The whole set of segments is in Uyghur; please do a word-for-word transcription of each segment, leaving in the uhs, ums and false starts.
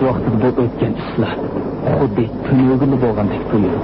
ۋاقتىدا بۇ ئۆتكەن ئىشلار خۇددى تۈنۈگۈنلا بولغاندەك تۇيۇلىدۇ.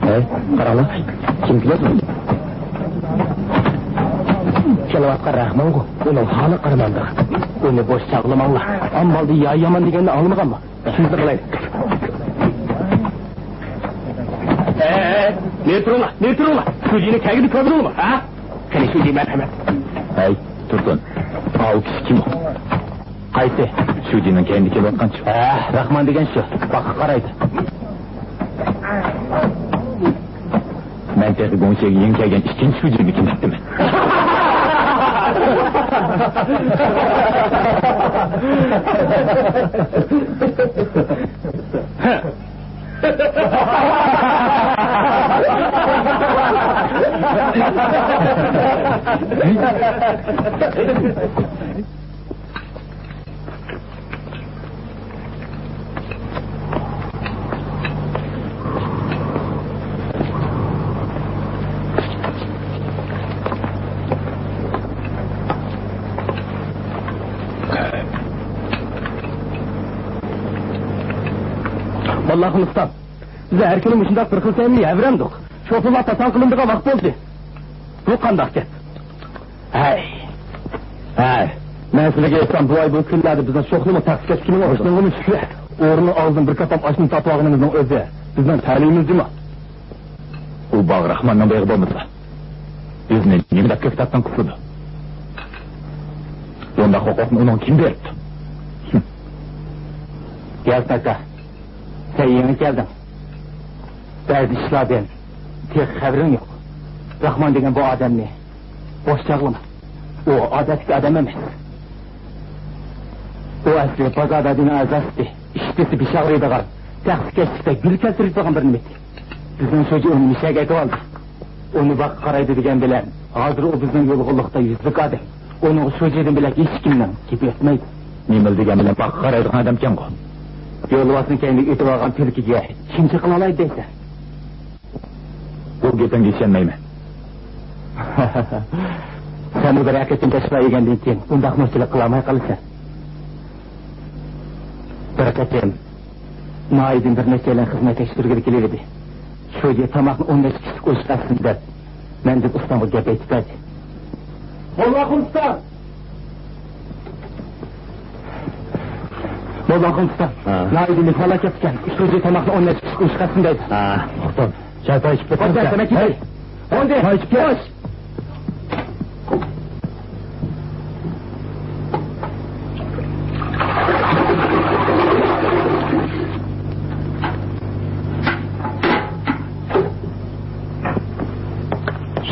ھەي، قاراڭلار، كىم كېلىۋاتىدۇ؟ كېلىۋاتقان رەھمانغۇ، ئۇنىڭ ھالى قارىمامدىغان. ئۇنى بوش چاغلىماڭلار. ئاممالدا يا يامان دېگەننى ئاڭلىمىغانما؟ شۇنداق قىلايلى. ئەي، ئەي، ئەي، نېرى تۇرۇڭلار، نېرى تۇرۇڭلار. شۇجىنى كەلگىنى كۆردۈڭلارمۇ، ھە؟ قېنى شۇجى مەرھەمەت. ھەي، تۇرسۇن. ئاۋۇ كىشى كىم ئۇ؟ قايسى؟ شۇجىنىڭ كەينىدە كېلىۋاتقانچۇ؟ ھە، راخمان دېگەن شۇ. باغقا قارايدۇ. مەن تېخى گۇڭشېگە يېڭى كەلگەن ئىككىنچى شۇجىمىكىن دەپتىمەن. موللاخۇن ئۇستام، بىز ھەر كۈنى مۇشۇنداق بىر خىل سەينى يەۋېرەمدۇق. شوپۇرلار تاتان قىلىنىدىغان ۋاقىت بولدى. بۇ قانداق گەپ؟ ھەي. ھەي. مەن سىلەرگە ئېيتسام، بۇ ئاي بۇ كۈنلەردە بىزنىڭ شوخلىمۇ تەخسە كەچكىنىمۇ ئوشنىڭغىمۇ چۈشۈپ. ئورنى ئالدىن بىر كاتام ئاشنى تارتىۋالغىنىمىزنىڭ ئۆزى بىزنىڭ تەلىيىمىز جۇما. ئۇ باغ راخماننىڭ بېغى بولمىسا، بىزنى نېمە دەپ كۆكتاتتىن قىسىدۇ؟ بۇنداق ھوقۇقنى ئۇنىڭغا كىم بېرىپتۇ؟ ياز ئاكا، سەن يېڭى كەلدىڭ. بەزى ئىشلاردىن تېخى خەۋىرىڭ يوق. راخمان دېگەن بۇ ئادەمنى بوش چاغلىما. ئۇ ئادەتتىكى ئادەم ئەمەس. ئۇ ئەسلى بازاردا دىن ئەزاسى، ئىشتىسى بېشى ئاغرىيدىغان، تەخسە كەچلىكتە گۈل كەلتۈرۈپ تۇرغان بىر نېمە ئىدى. بىزنىڭ شۇجى ئۇنى مىشەگە ئېتىۋالدى. ئۇنى باغقا قارايدۇ دېگەن بىلەن، ھازىر ئۇ بىزنىڭ يولغۇللۇقتا يۈزلۈك ئادەم. ئۇنىڭغا شۇجىدىن بۆلەك ھېچكىمنىڭ گېپى ئۆتمەيدۇ. نېمىلا دېگەن بىلەن باغقا قارايدىغان ئادەمكەنغۇ. يولۋاسنى كەينىگە ئېتىۋالغان تۈلكىگە كىم چېقىلالايدۇ دەيسەن؟ بۇ گېپىڭگە ئىشەنمەيمەن. سەنمۇ بىرەر قېتىم تەشۋا يېگەندىن كېيىن بۇنداق نوچىلىق قىلالماي قالىسەن. بىر قېتىم ناھىيەدىن بىر نەچچەيلەن خىزمەت تەكشۈرگىلى كېلىۋىدى. شۇجى تاماقنى ئون نەچچە كىشىلىك ئوشۇق ئەتسۇن دەپ، مەندىن ئۇستامغا گەپ ئېيتىپ بەردى. موللاخۇن ئۇستام! موللاخۇن ئۇستام! ھە. ناھىيەدىن مېھمانلار كەپتىكەن. شۇجى تاماقنى ئون نەچچە كىشىلىك ئوشۇق ئەتسۇن دەيدۇ. ھە، ئۇقتۇم. چاي پاي ئىچىپ بولسا. بولدى، تاماكى پاي. بولدى. چاي ئىچىپ كەل. خوش.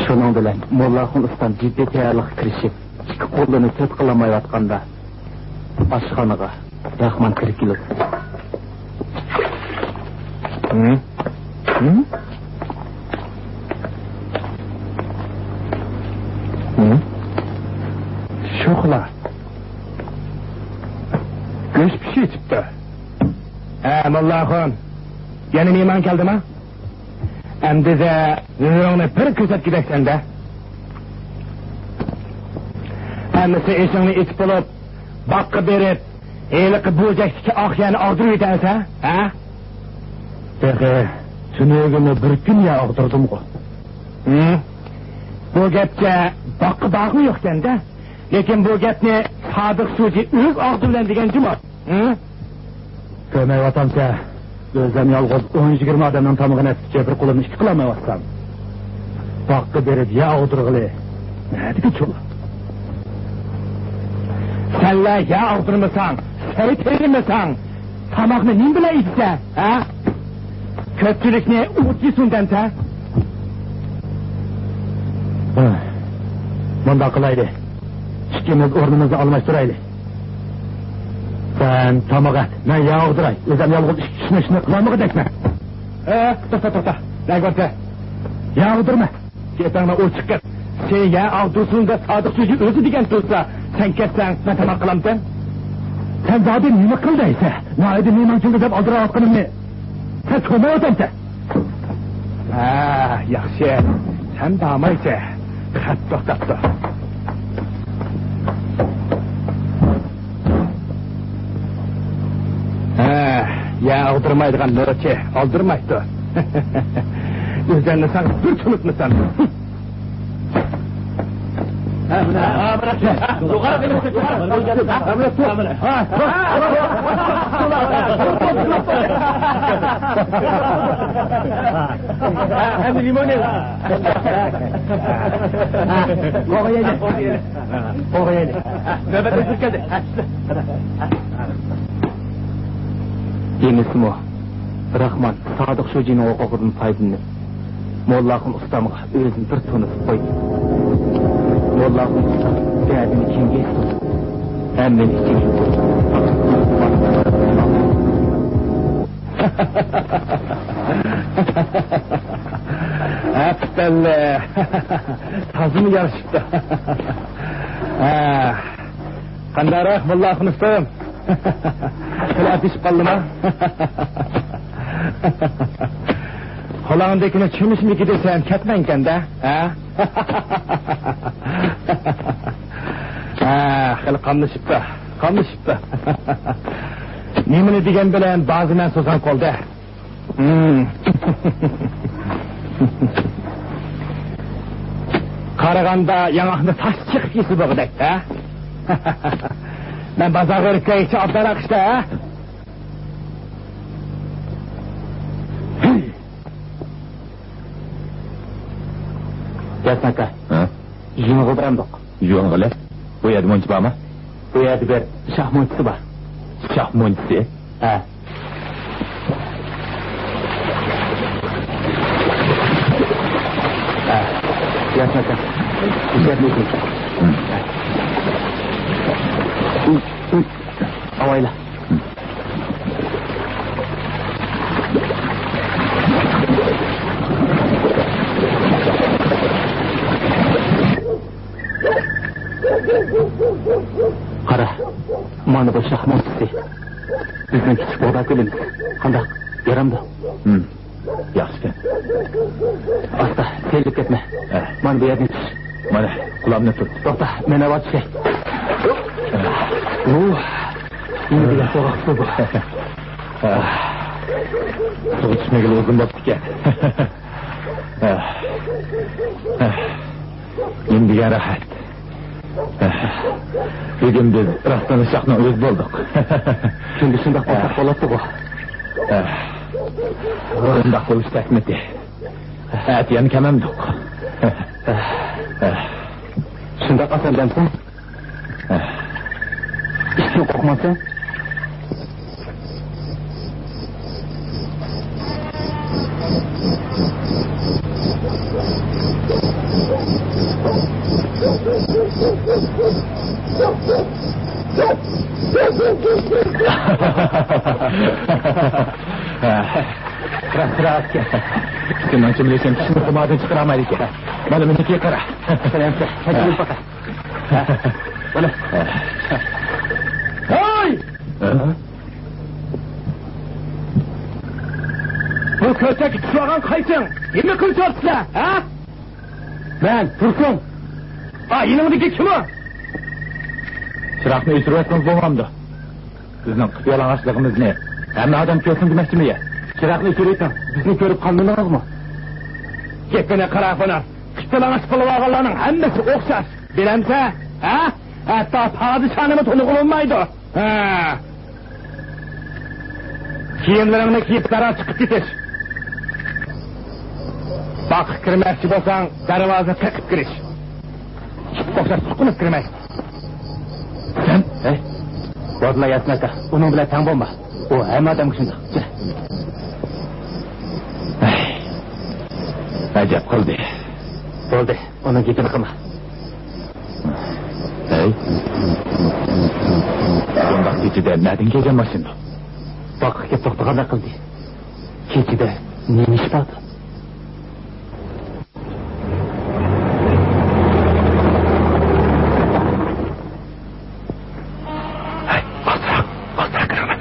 شۇنىڭ بىلەن موللاخۇن ئۇستام جىددىي تەييارلىققا كىرىشىپ، ئىككى قولىنى تۆت قىلالمايۋاتقاندا، ئاشخانىغا راخمان كىرىپ كېلىدۇ. ھە؟ ھە؟ ھە؟ شوخلا. گۆش پىشىۋېتىپتۇ. ھە، موللاخۇن. يەنە مېھمان كەلدىما؟ ئەمدى زە ھۆرۈڭنى بىر كۆرسەتكۈدەكسەن-دە. ئەمىسە ئېشىڭنى ئېچىپ بولۇپ، باغقا بېرىپ، ھېلىقى بۇرجەكتىكى ئاق يەرنى ئاغدۇرۇۋېتەرسەن، ھە؟ تېخى تۈنۈگۈنمۇ بىر كۈن يەر ئاغدۇردۇمغۇ. ھىم. بۇ گەپچە باغقا بارغۇ يوقكەن-دە. لېكىن بۇ گەپنى سادىق شۇجى ئۆز ئاغزى بىلەن دېگەن جۇمۇ. ھىم؟ كۆرمەيۋاتامسەن، ئۆزۈم يالغۇز ئون يىگىرمە ئادەمنىڭ تامىقىنى ئەتكۈچە بىر قولۇمنى ئىككى قىلالمايۋاتسام. باغقا بېرىپ يەر ئاغدۇرغىلى نەدىكى چولا؟ سەنلەر يەر ئاغدۇرمىساڭ، چاي تېرىمىسەڭ، تاماقنى نېمە بىلەن ئېتىسەن، ھە؟ كۆپچىلىكنى ئوت يېسۇن دەمسەن؟ مۇنداق قىلايلى، ئىككىمىز ئورنىمىزنى ئالماشتۇرايلى. سەن تاماق ئەت، مەن ياغ ئاغدۇراي. ئۆزۈم يالغۇز ئىككى كىشىنىڭ ئىشىنى قىلالمىغۇدەكمەن. ئە، توختا، توختا. نەگە بارسەن؟ ياغ ئاغدۇرما. گېپىڭنى ئوچۇق قىل. سېنى يەر ئاغدۇرسۇن دەپ سادىق شۇجى ئۆزى دېگەن تۇرسا، سەن كەتسەڭ، مەن تاماق قىلامتىم؟ سەن زادى نېمە قىل دەيسەن؟ ناھايىتى مېنىڭ چۈنكى دەپ ئالدىراۋاتقىنىمنى سەن كۆرمەيۋاتامسەن؟ ھە، ياخشى. سەن بارمايسەن. خەت توختاپتۇ. ھە، يەر ئاغدۇرمايدىغان نوچى ئالدىرىمايتتى. ئۆزۈڭنى ساڭا بىر تونۇتمىسام. ئەمدى لىمون ئېلىڭ. قوغۇيايلى. قوغۇيايلى. نۆۋەتتە بىر كەلدى. دېمىسىمۇ، راخمان سادىق شۇجىنىڭ ھوقۇقىدىن پايدىلىنىپ، موللاخۇن ئۇستامغا ئۆزىنى بىر تونۇتۇپ قويدى. موللاخۇن ئۇستام دەردىنى كىمگە ئېيتسۇن؟ ھەممىنى ئىچىگە ئەپتىپەللە. تازىمۇ يارىشىپتۇ. ھە. قانداقراق، موللاخۇن ئۇستام؟ خېلى ئەپلىشىپ قالدىما؟ قولۇڭدىكىنى چۆمۈچمىكى دېسەم كەتمەيدىكەن-دە، ھە؟ ھە، خېلى قاملىشىپتۇ، قاملىشىپتۇ. نېمىنى دېگەن بىلەن بازىمەن سوزغان قولدا. ھىم. قارىغاندا ياڭاقنى تاش چېقىپ يېسە بولغۇدەك، ھە؟ مەن بازارغا بېرىپ كېلەيچۇ، ئابدالراق ئىشتا، ھە؟ ياسىن ئاكا. ھە؟ يۇيۇنغىلى بارامدۇق؟ يۇيۇنغىلى؟ بۇ يەردە مۇنچا بارمۇ؟ بۇ يەردە بىر شاھ مۇنچىسى بار. شاھ مۇنچىسى؟ ھە. ھە. ياسىن ئاكا. مۇشۇ يەردە ئۆتۈڭ. ھە. ئاۋايلا. قارا، مانا بۇ شاھ مۇنچىسى. بىزنىڭ كىچىك بۇغداي كۆلىمىز. قانداق؟ يارامدۇ؟ ھىم. ياخشىكەن. ئاستا، سەل كەتمە. ھە. مانا بۇ يەردىن چۈش. مانا، قۇلامنى تۇت. توختا، مەن ئاۋۋال چۈشەي. ھە. ئۇھ. نېمە دېگەن سوغۇق سۇ بۇ. ھە. سۇغا چۈشمىگىلى ئۇزۇن بوپتىكەن. ھە. ھە. نېمە دېگەن راھەت. بۈگۈن بىز راستلا شاھنىڭ ئۆزى بولدۇق. شۇنداق، شۇنداق بولساق بولاتتىغۇ. شۇنداق بولۇش تەسمىتى. ئەتە يەنە كەلمەمدۇق. شۇنداق ئاسان دەمسەن؟ ئىشتىن قورقمامسەن؟ راست، راست. سېنىڭچە بىلىشىم كىشىنى خۇماردىن چىقىرالمايدىكەن. مانا مېنىڭكىگە قارا. سەلەم، سەلەم. ھەي! ھە؟ بۇ كۆلچەككە چۈشۈۋالغان قايسىڭ؟ نېمە قىلىشىۋاتىسىلەر، ھە؟ مەن، تۇرسۇن. ئا، يېنىڭدىكى كىم ئۇ؟ چىراغنى ئۆچۈرۈۋەتسىڭىز بولمامدۇ؟ بىزنىڭ قىپيالىڭاچلىقىمىزنى ھەممە ئادەم كۆرسۇن دېمەكچىمۇ يا؟ چىراغنى ئۆچۈرۈۋېتىڭ، بىزنى كۆرۈپ قالمىدىڭىزمۇ؟ گېپىنى قارا، خۇنا. قىپيالىڭاچ قىلىۋالغانلارنىڭ ھەممىسى ئوخشاش. بىلەمسەن؟ ھە؟ ھەتتا پادىشاھنىمۇ تونۇغىلى بولمايدۇ. ھە. كىيىملىرىڭنى كىيىپ دەرھال چىقىپ كېتىش. باغقا كىرمەكچى بولساڭ، دەرۋازىنى قېقىپ كىرىش. ئىتقا ئوخشاپ سۇقۇنۇپ كىرمەي. سەن، ھەي. بولدىلا ياسىن ئاكا، ئۇنىڭ بىلەن تەڭ بولما. ئۇ ھەممە ئادەمگە شۇنداق. كېلە. ئەي، ئەجەب قىلدى. بولدى، ئۇنىڭ گېپىنى قىلما. ھەي. بۇنداق كېچىدە نەدىن كەلگەن ماشىنا؟ باغقا كېلىپ توختىغاندەك قىلدى. كېچىدە نېمە ئىش بار؟ ھەي، ئازراق، ئازراق كىرىڭلار.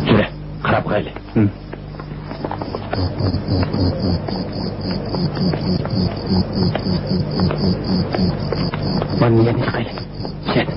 كېلە، قاراپ باقايلى. ھىم. مانا يەنە چىقايلى. شەت.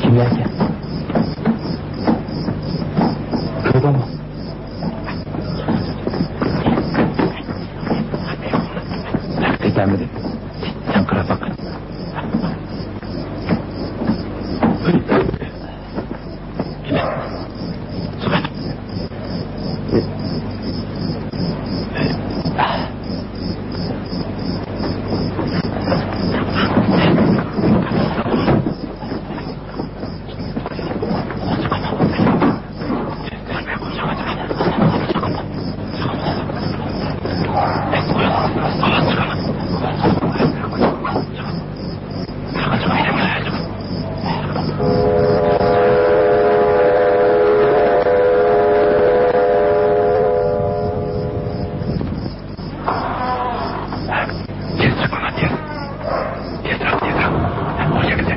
كىملەركەن؟ كۆردۈڭمۇ؟ ھەقىقەتمىدى؟ سەن قاراپ باق. تېز چىقىڭلار، تېز. تېزرەك، تېزرەك. ھە، ئوشۇ يەردە.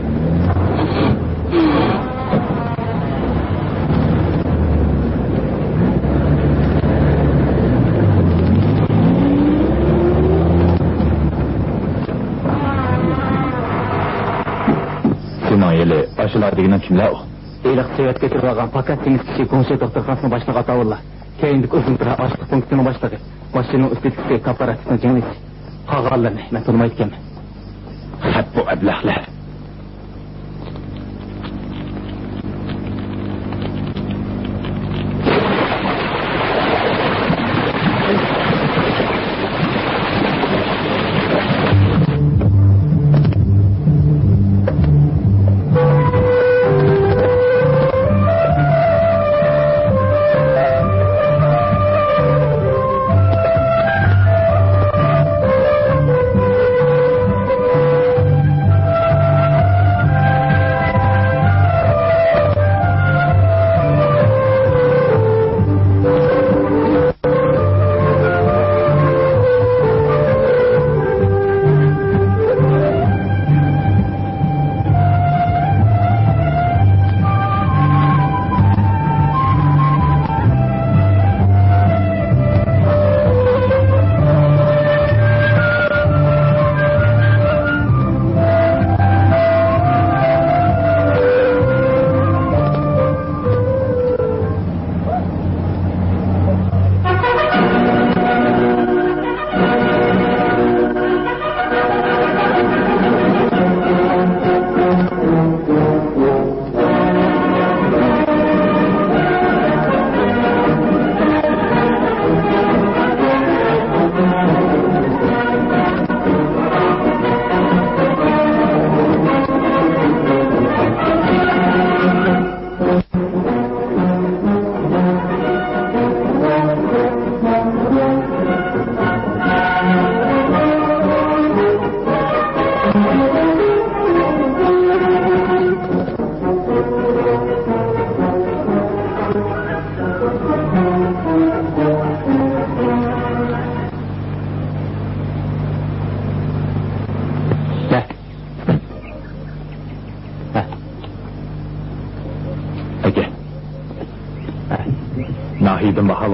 سېنىڭ ھېلى ئاشۇلار دېگىنىڭ كىملەر ئۇ؟ ھېلىقى سېۋەتكە كىرىۋالغان پاكار سېمىز كىشى گۇڭشې دوختۇرخانىسىنىڭ باشلىقى ئاتاۋۇللا. كەينىدىكى ئۇزۇنتۇرا ئاشلىق پونكىتىنىڭ باشلىقى. ماشىنىنىڭ ئۈستىدىكىسى كاپاراتتىسنىڭ جىڭلىسى. قالغانلىرىنى مەن تونۇمايدىكەنمەن. خەپ بۇ ئەبلەخلەر.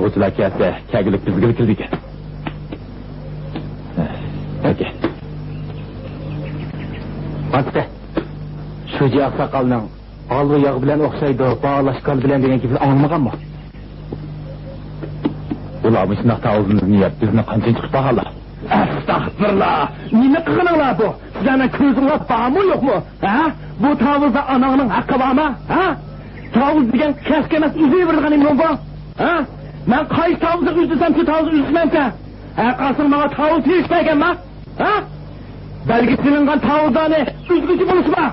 ئوقۇغۇچىلار كەلسە، كەلگۈلۈك بىزگىلا كېلىدىكەن. ئاكا. ماڭسىتە. شۇجى ئاقساقالنىڭ «ھالۋا ياغ بىلەن ئوخشايدۇ، باھالاش گال بىلەن» دېگەن گېپىنى ئاڭلىمىغانمۇ؟ ئۇلار مۇشۇنداق تاۋۇزنى يەپ، بىزنى قانچىنى چىقىپ باقالار؟ ئەستەغپۇرۇللا! نېمە قىلغىنىڭلار بۇ؟ سىلەرنىڭ كۆزۈڭلار بارمۇ يوقمۇ؟ ھە؟ بۇ تاۋۇزدا ئاناڭنىڭ ھەققى بارمۇ؟ ھە؟ تاۋۇز دېگەن كەسكە ئەمەس، ئۆزى بېرىدىغان نېمە بۇ؟ ھە؟ مەن قايسى تاۋۇزدا ئۈزدۈرسەم، شۇ تاۋۇزدا ئۈزۈشمەمسەن؟ ھە، قاسىم، ماڭا تاۋۇز تېرىش بەرگەنما؟ ھە؟ بەلگە سېلىنغان تاۋۇزلارنى ئۈزگۈچى بولۇشما!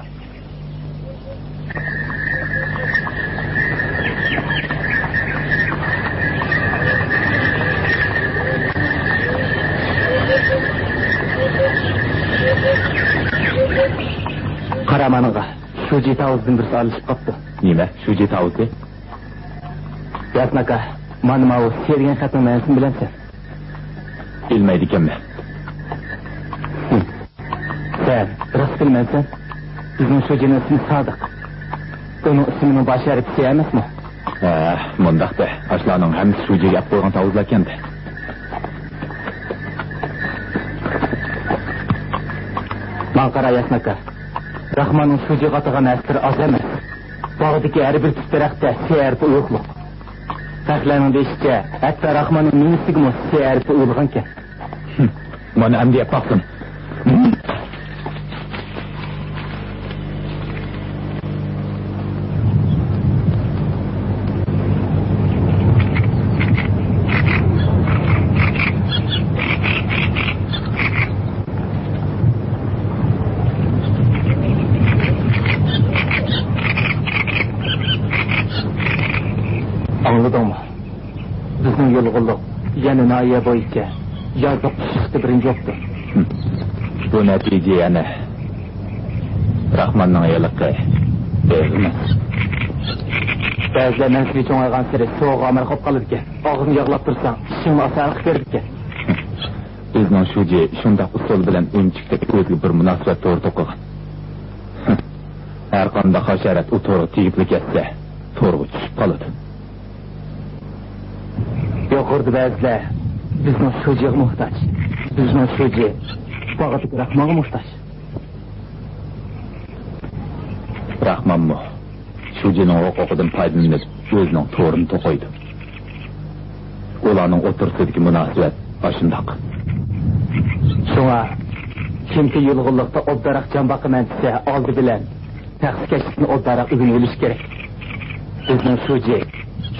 قارا مانىڭغا، شۇجى تاۋۇزدىن بىرسى ئارىلىشىپ قاپتۇ. نېمە؟ شۇجى تاۋۇزى؟ ياسناكا، مانا ماۋۇ سىيە دېگەن خەتنىڭ مەنىسىنى بىلەمسەن؟ بىلمەيدىكەنمەن. سەن راست بىلمەمسەن؟ بىزنىڭ شۇجىنىڭ ئىسمى سادىق. ئۇنىڭ ئىسمىنىڭ باش ھەرپى سىيە ئەمەسمۇ؟ ھە، مۇنداق دە، ئاشۇلارنىڭ ھەممىسى شۇجىگە ئەپ قويغان تاۋۇزلاركەن دە. ماڭا قارا، ياسناكا. راخماننىڭ شۇجىغا ئاتىغان ھەرپلىرى ئاز ئەمەس. باغدىكى ھەر بىر تۈپ دەرەختە سىيە ھەرپى ئويۇقلۇق. خەقلەرنىڭ دېيىشىچە، ھەتتا راخماننىڭ مېڭىسىگىمۇ سىيە ھەرپى ئويۇلغانىكەن. مانا ئەمدى يەپ باقسۇن. ئاڭلىدىڭمۇ؟ بىزنىڭ يۇلغۇنلۇق يەنە ناھىيە بويىچە يازلىق ئۇچۇشتا بىرىنچى بوپتۇ. بۇ نەتىجە يەنە راخماننىڭ ھېلىقى بېغىمۇ؟ بەزىلەر مەنسىپى چوڭايغانسېرى سوغۇق ئامراق بولۇپ قالىدىكەن. ئاغزىنى ياغلاپ تۇرساڭ، ئىشىڭنى ئاسان قىلىپ بېرىدىكەن. بىزنىڭ شۇجى شۇنداق ئۇسۇل بىلەن ئۈنچىكتەك ئۆزىگە بىر مۇناسىۋەت تورى توقۇغان. ھەرقانداق ھاشارات ئۇ تورغا تېگىپلا كەتسە، تورغا چۈشۈپ قالىدۇ. يۇقىرىدا بەزىلەر بىزنىڭ شۇجىغا موھتاج. بىزنىڭ شۇجى باغدىكى راخمانغا موھتاج. راخمانمۇ شۇجىنىڭ ھوقۇقىدىن پايدىلىنىپ، ئۆزىنىڭ تورىنى توقۇيدۇ. ئۇلارنىڭ ئوتتۇرىسىدىكى مۇناسىۋەت ئاشۇنداق. شۇڭا كىمكى يۇلغۇنلۇقتا ئوبدانراق جان باقىمەن دېسە، ئالدى بىلەن تەخسىكەشلىكنى ئوبدانراق ئۆگىنىۋېلىشى كېرەك. بىزنىڭ شۇجى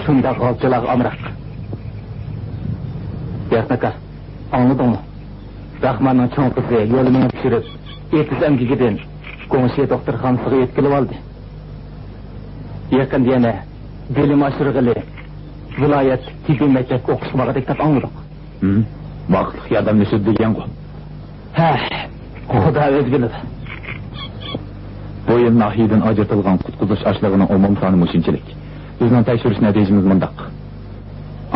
شۇنداق غالچىلارغا ئامراق. ياسناكا، ئاڭلىدىڭمۇ؟ راخماننىڭ چوڭ قىزى يولى مېڭىپ يۈرۈپ، ئېتىز ئەمگىكىدىن گۇڭشې دوختۇرخانىسىغا يۆتكىلىۋالدى. يېقىندا يەنە بىلىم ئاشۇرغىلى ۋىلايەتلىك تېببىي مەكتەپكە ئوقۇشقا بارغۇدەك دەپ ئاڭلىدۇق. ھىم، ۋاقىتلىق ياردەملىشىدۇ دېگەنغۇ. ھە، خۇدا ئۆزى بىلىدۇ. بۇ يىل ناھىيەدىن ئاجرىتىلغان قۇتقۇزۇش ئاشلىقىنىڭ ئومۇمىي سانى مۇشۇنچىلىك. بىزنىڭ تەكشۈرۈش نەتىجىمىز مۇنداق.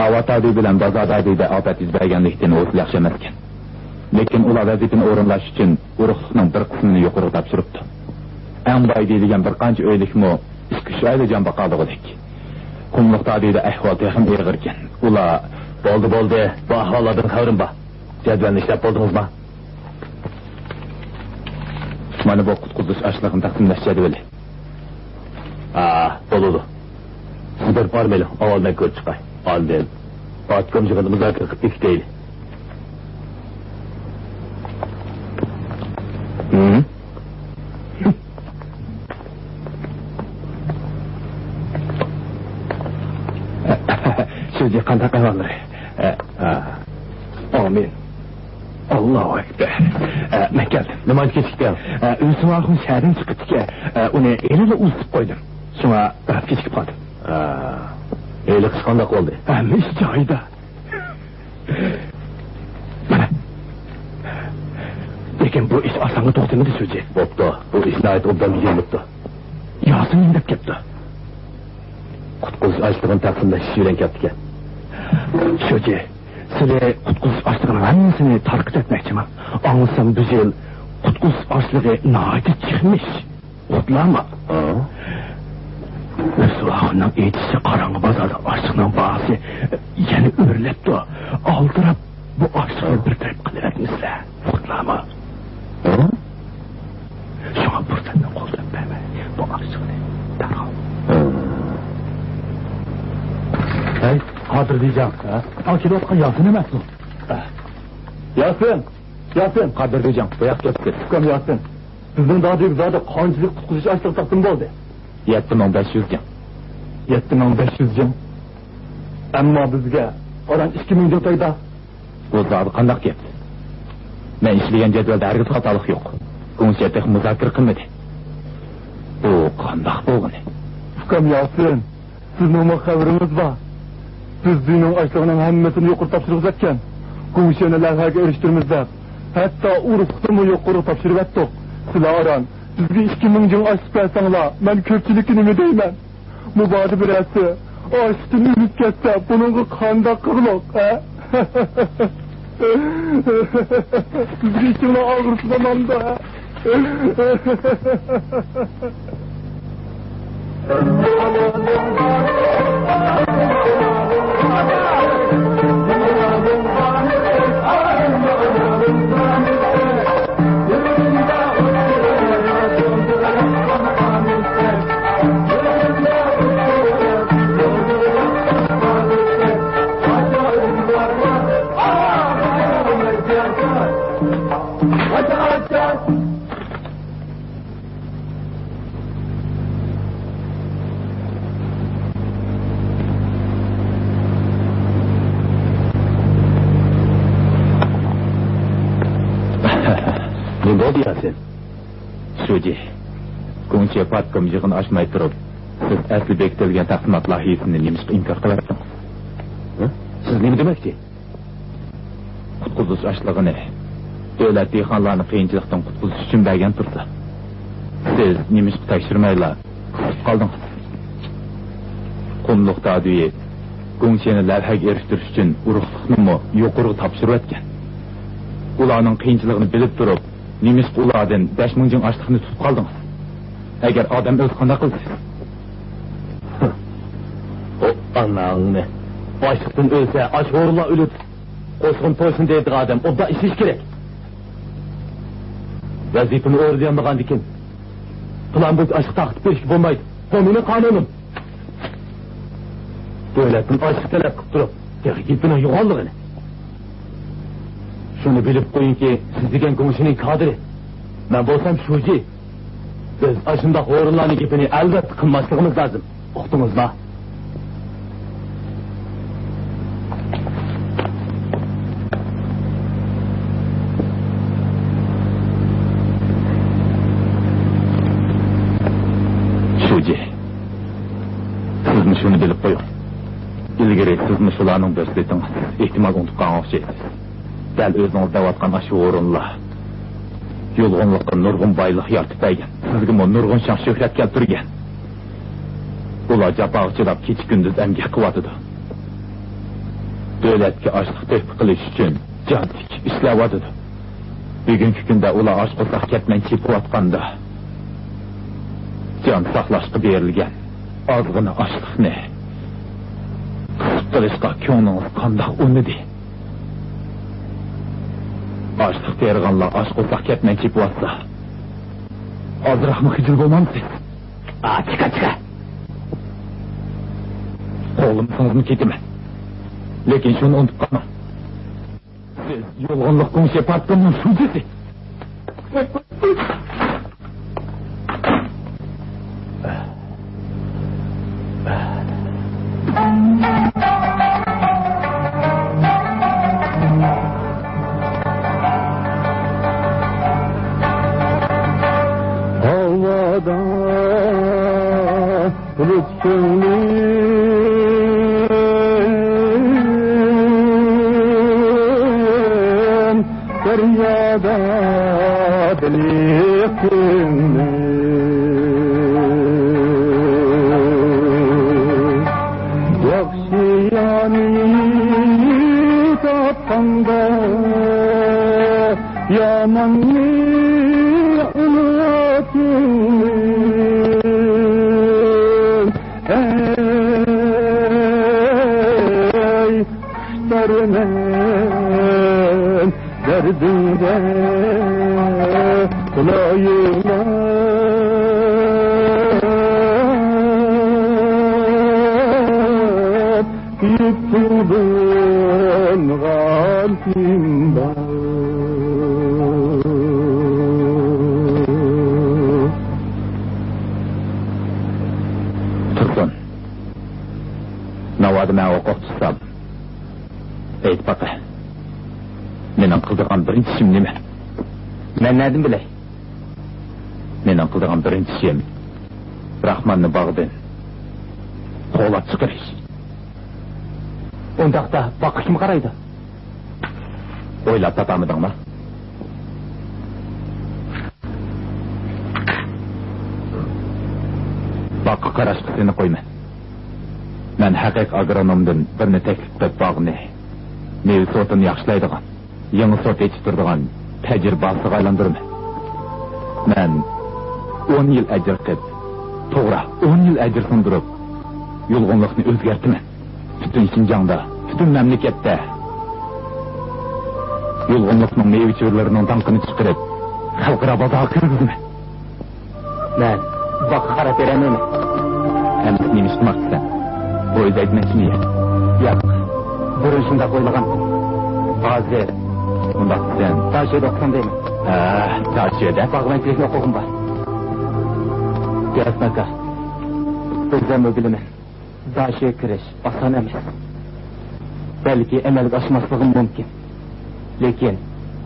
ئاۋات ھەدە بىلەن بازار ھەدىدە ئاپەت يۈز بەرگەنلىكتىن، ھوسۇل ياخشى ئەمەسكەن. لېكىن ئۇلار ۋەزىپىنى ئورۇنلاش ئۈچۈن ئۇرۇقلۇقنىڭ بىر قىسمىنى يۇقىرىغا تاپشۇرۇپتۇ. ئەڭ باي دېيىلگەن بىر قانچە ئۆيلۈكمۇ ئىككى-ئۈچ ئايلا جان باقالىغۇدەك. قۇملۇق ھەدىدە ئەھۋال تېخىمۇ ئېغىركەن. ئۇلار، بولدى، بولدى، بۇ ئەھۋاللاردىن خەۋىرىم بار. جەدۋەلنى ئىشلەپ بولدىڭىزما؟ مانا بۇ قۇتقۇزۇش ئاشلىقىنى تەقسىملەش جەدۋىلى. ھە، بولىدۇ. سىز بېرىپ بارمايلى، ئاۋۋال مەن كۆرۈپ چىقاي. ئاندىن پارتكوم يىغىندا مۇزاكىرە قىلىپ بېكىتەيلى. ھىم؟ شۇجى، قانداق ئەھۋاللىرى؟ ئە، ئە. ئامىن. ئاللاھۇ ئەكبەر. ئە، مەن كەلدىم. نېمانچە كېچىكتىڭ؟ ئە، ئۆسۈۋالغۇم شەھەردىن چىقىپتىكەن. ئە، ئۇنى ھېلىلا ئۇزىتىپ قويدۇم. شۇڭا بىراز كېچىكىپ قالدىم. ئە، ھېلىقى ئىش قانداق بولدى؟ ھەممە ئىش جايىدا. مانا. لېكىن بۇ ئىش ئاسانغا توختىمىدى، شۇجى. بوپتۇ، بۇ ئىش ناھايىتى ئوبدان بېجىرىلىپتۇ. ياسىمىن دەپ كەپتۇ. قۇتقۇزۇش ئاشلىقىنى تەقسىملەش ئىشى بىلەن كەپتىكەن. شۇجى، سىلى قۇتقۇزۇش ئاشلىقىنىڭ ھەممىسىنى تارقىتىۋەتمەكچىما؟ ئاڭلىسام، بۇ يىل قۇتقۇزۇش ئاشلىقى ناھايىتى چىقمىش. ئوتلارما؟ ھە؟ ئۆز ئابدۇللاخۇننىڭ ئېيتىشىچە، قاراڭغۇ بازاردا ئاشلىقنىڭ باھاسى يەنە ئۆرلەپتۇ. ئالدىراپ بۇ ئاشلىقنى بىر تەرەپ قىلىۋەتمىسىلە، ئۇقتۇلارمۇ؟ ھە؟ شۇڭا پۇرسەتنى قولدىن بەرمەي، بۇ ئاشلىقنى دەرھال. ھە. ھەي، قادىر دىجاڭ، ھە؟ تاڭ كېلىۋاتقان ياسىن ئەمەسمۇ؟ ياسىن! ياسىن! قادىر دىجاڭ، بۇياق كەپتۇ. ئۇكام ياسىن، بىزنىڭ دادىبىزادە قانچىلىك قۇتقۇزۇش ئاشلىقى تاپتىم بولدى؟ يەتتە مىڭ بەش يۈز جىڭ. يەتتە مىڭ بەش يۈز جىڭ. ئەمما بىزگە ئاران ئىككى مىڭ جىڭ پەيدا. بۇ زادى قانداق گەپ؟ مەن ئىشلىگەن جەدۋەلدە ھەرگىز خاتالىق يوق. گۇڭشيەن تېخى مۇزاكىرە قىلمىدى. بۇ قانداق بولغىنى؟ ئۇكام ياسىن، سىزنىڭمۇ خەۋىرىڭىز بار. بىز زىنىڭ ئاشلىقىنىڭ ھەممىسىنى يۇقىرى تاپشۇرغۇزەتكەن. گۇڭشيەننى لەۋھەگە ئېرىشتۈرىمىز دەپ، ھەتتا ئۇرۇقلۇقنىمۇ يۇقىرى تاپشۇرۇۋەتتۇق. سىلەر ئاران بىزگە ئىككى مىڭ جىڭ ئاشلىق بەرسەڭلار، مەن كۆپچىلىككە نېمە دەيمەن؟ مۇبادا بىرەرسى ئاچلىقتىن ئۆلۈپ كەتسە، بۇنىڭغا قانداق قىلغۇلۇق، ھە؟ بىزگە ئىچىڭلار ئاغرىسا بولامدۇ، ھە؟ نېمە بولدى ياسىن؟ شۇجى، گۇڭشيەن پارتكوم يىغىن ئاچماي تۇرۇپ، سىز ئەسلى بېكىتىلگەن تەقسىمات لايىھىسىنى نېمىشقا ئىنكار قىلىۋەتتىڭىز؟ ھە؟ سىز نېمە دېمەكچى؟ قۇتقۇزۇش ئاشلىقىنى دۆلەت دېھقانلارنى قىيىنچىلىقتىن قۇتقۇزۇش ئۈچۈن بەرگەن تۇرسا، سىز نېمىشقا تەكشۈرمەيلا قىسىپ قالدىڭىز؟ قۇملۇق دادۈيى گۇڭشيەننى لەۋھەگە ئېرىشتۈرۈش ئۈچۈن ئۇرۇقلۇقنىمۇ يۇقىرىغا تاپشۇرۇۋەتكەن. ئۇلارنىڭ قىيىنچىلىقىنى بىلىپ تۇرۇپ، نېمىشقا ئۇلاردىن بەش مىڭ جىڭ ئاشلىقنى تۇتۇپ قالدىڭىز؟ ئەگەر ئادەم ئۆلسە قانداق قىلىسىز؟ ئۇ ئاناڭنى! ئاچلىقتىن ئۆلسە، ئاچ ھورۇنلار ئۆلىدۇ. قوشۇن توشۇن دەيدىغان ئادەم ئوبدان ئىشلىشى كېرەك. ۋەزىپىنى ئورۇنلىيالمىغاندىكىن، پىلان بويىچە ئاشلىق تارقىتىپ بېرىشكە بولمايدۇ. بۇ مېنىڭ قانۇنۇم. دۆلەتتىن ئاشلىق تەلەپ قىلىپ تۇرۇپ، تېخى گېپىنىڭ يوغانلىقىنى. شۇنى بىلىپ قويۇڭكى، سىز دېگەن گۇڭشىنىڭ كادىرى. مەن بولسام شۇجى. بىز ئاشۇنداق ھورۇنلارنىڭ گېپىنى ئەلۋەتتە قىلماسلىقىمىز لازىم. ئۇقتىڭىزما؟ شۇجى، سىزمۇ شۇنى بىلىپ قويۇڭ. ئىلگىرى سىزمۇ شۇلارنىڭ بىرسى ئىدىڭىز. ئېھتىمال ئۇنتۇپ قالغان ئوخشايسىز. دەل ئۆزىڭىز دەۋاتقان ئاشۇ ھورۇنلار يۇلغۇنلۇققا نۇرغۇن بايلىق يارىتىپ بەرگەن، سىزگىمۇ نۇرغۇن شان-شۆھرەت كەلتۈرگەن. ئۇلار جاپاغا چىداپ، كېچە-كۈندۈز ئەمگەك قىلىۋاتىدۇ. دۆلەتكە ئاشلىق تۆھپە قىلىش ئۈچۈن جان تىكىپ ئىشلەۋاتىدۇ. بۈگۈنكى كۈندە ئۇلار ئاچ قورساق كەتمەن چېپىۋاتقاندا، جان ساقلاشقا بېرىلگەن ئازغىنە ئاشلىقنى قىسىپ قىلىشقا كۆڭلىڭىز قانداق ئۇنىدى؟ ئاشلىق تېرىغانلار ئاچ قورساق كەتمەن چېپىۋاتسا، ئازراقمۇ خىجىل بولمامسىز؟ ئا، چىقە، چىقە! قوغلىمىسىڭىزمۇ كېتىمەن. لېكىن شۇنى ئۇنتۇپ قالماڭ. سىز يۇلغۇنلۇق گۇڭشې پارتكومنىڭ شۇجىسى. ھاۋادا بۇلۇت كۆڭلۈم، دەريادا بېلىق كۆڭلۈم. ياخشى يانى تاپقاندا، ياماننى ئۇنۇتۇڭ. مەن دەردىڭدە تولا يىغلاپ، يېتىلدىم غالىم بار. تۇرسۇن، ناۋادا مەن ھوقۇق تۇتسام، ئېيت باقە، مېنىڭ قىلىدىغان بىرىنچى ئىشىم نېمە؟ مەن نەدىن بىلەي؟ مېنىڭ قىلىدىغان بىرىنچى ئىشىم راخماننى باغدىن قوغلاپ چىقىرىش. ئۇنداقتا باغقا كىم قارايدۇ؟ ئويلاپ تاپالمىدىڭما؟ باغقا قاراشقا سېنى قويىمەن. مەن ھەقىقىي ئاگرونومدىن بىرنى تەكلىپ قىلىپ، باغنى، مېۋە سورتىنى ياخشىلايدىغان، يېڭى سورت ئېچىپ تۇرىدىغان تەجرىبىھاسىغا ئايلاندۇرىمەن. مەن ئون يىل ئەجىر قىلىپ، توغرا، ئون يىل ئەجىر سىڭدۈرۈپ، يۇلغۇنلۇقنى ئۆزگەرتىمەن. پۈتۈن شىنجاڭدا، پۈتۈن مەملىكەتتە يۇلغۇنلۇقنىڭ مېۋە چۆرىلىرىنىڭ داڭقىنى چىقىرىپ، خەلقئارا بازارغا كىرگۈزىمەن. مەن باغقا قاراپ بېرەلمەيمەن. ئەمدى نېمە ئىش قىلماقچىسەن؟ بۇ ئۆزى ئەجمەنچىمۇ يا؟ ياق، بۇرۇن شۇنداق ئويلىغان. ھازىر؟ ئۇنداق دېسەم، داشۆدە ئوقۇسام دەيمەن. ھە، داشۆدە؟ باغۋەنچىلىكنى ئوقۇغۇم بار. ياسىن ئاكا، ئۆزۈممۇ بىلىمەن. داشۆگە كىرىش ئاسان ئەمەس. بەلكى ئەمەلگە ئاشماسلىقىم مۇمكىن. لېكىن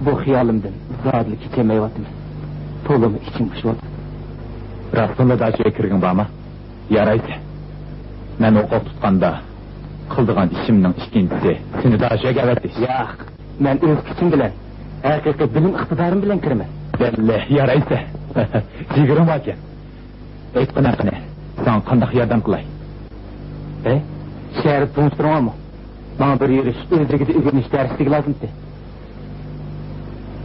بۇ خىيالىمدىن زادىلا كېچەلمەيۋاتىمەن. تولىمۇ ئىچىم پۇشۇۋاتىدۇ. راستتىنلا داشۆگە كىرگۈڭ بارمۇ؟ يارايسەن. مەن ھوقۇق تۇتقاندا قىلىدىغان ئىشىمنىڭ ئىككىنچىسى سېنى داشۆگە ئەۋەتىش. ياق، مەن ئۆز كۈچۈم بىلەن، ھەقىقىي بىلىم ئىقتىدارىم بىلەن كىرىمەن. بەللى، يارايسەن. جىگىرىڭ باركەن. ئېيتقىنە قېنى، ساڭا قانداق ياردەم قىلاي؟ ھە؟ شەھەردە تونۇشتۇرۇڭارمۇ؟ ماڭا بىر يۈرۈش، ئۆزلۈكىدە ئۆگىنىش دەرسلىكى لازىمتى.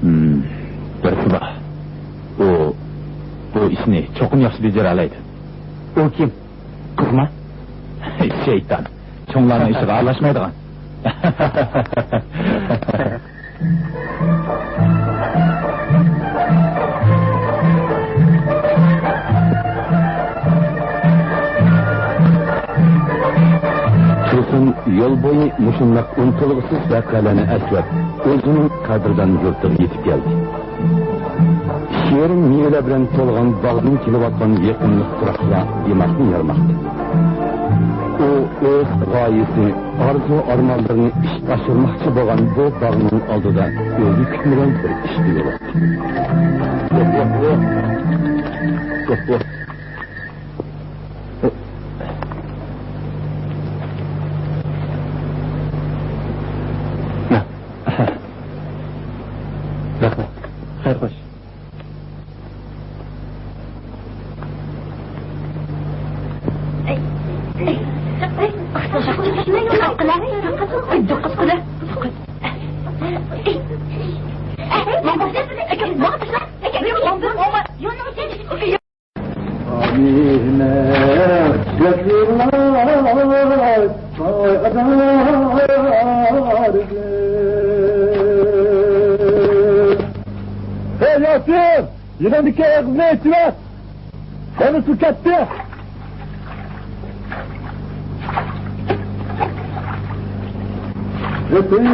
ھىم، بىرسى بار. ئۇ بۇ ئىشنى چوقۇم ياخشى بېجىرەلەيدۇ. ئۇ كىم؟ قىزما؟ شەيتان. چوڭلارنىڭ ئىشىغا ئارىلاشمايدىغان. تۇرسۇن يول بويى مۇشۇنداق ئۇنتۇلغۇسىز ۋەقەلەرنى ئەسلەپ، ئۆزىنىڭ قەدىردان يۇرتىغا يېتىپ كەلدى. شېرىن مېۋىلەر بىلەن تولغان باغدىن كېلىۋاتقان يېقىملىق پۇراقلار دىماقنى يارماقتا. ئۇ ئۆز غايىسى، ئارزۇ-ئارمانلىرىنى ئىشقا ئاشۇرماقچى بولغان بۇ باغنىڭ ئالدىدا ئۆزى كۈتمىگەن بىر ئىشقا يولۇقتى. رەھمەت. خەير، خوش. دىققەت قىلە. ھەي، ياسىن! يېنىڭدىكى ئېغىزنى ئېچىۋەت! ھېلى سۇ كەتتى! يېتىم!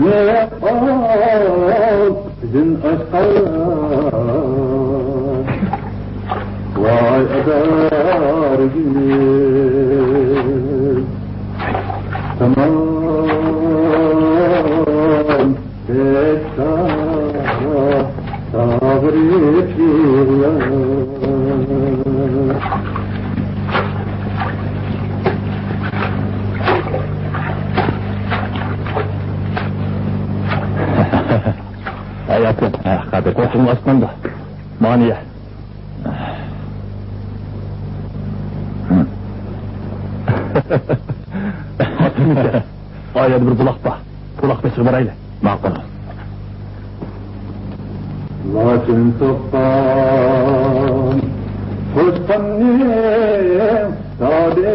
يېقىن ئاشقان ۋاي ئادارگۈل تامام تەككە ساغرىپ يىغلار. ھاياتىم، ھە، قادىر. قوشۇڭ ئاچقاندا. مانىيە. ئا يەردە بىر بۇلاق بار. بۇلاق بېشىغا بارايلى. ماقۇل. لاچىن تۇغقان قوشقاننىڭ دادى.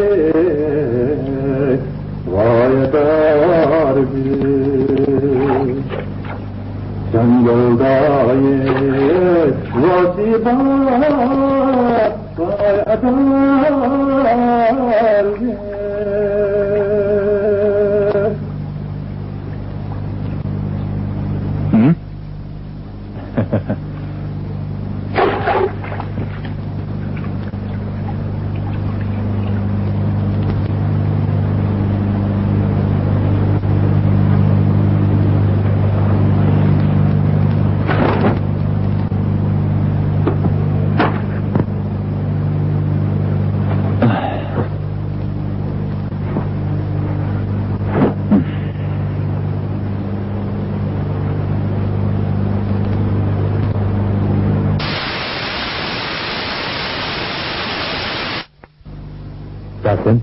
ياسىن.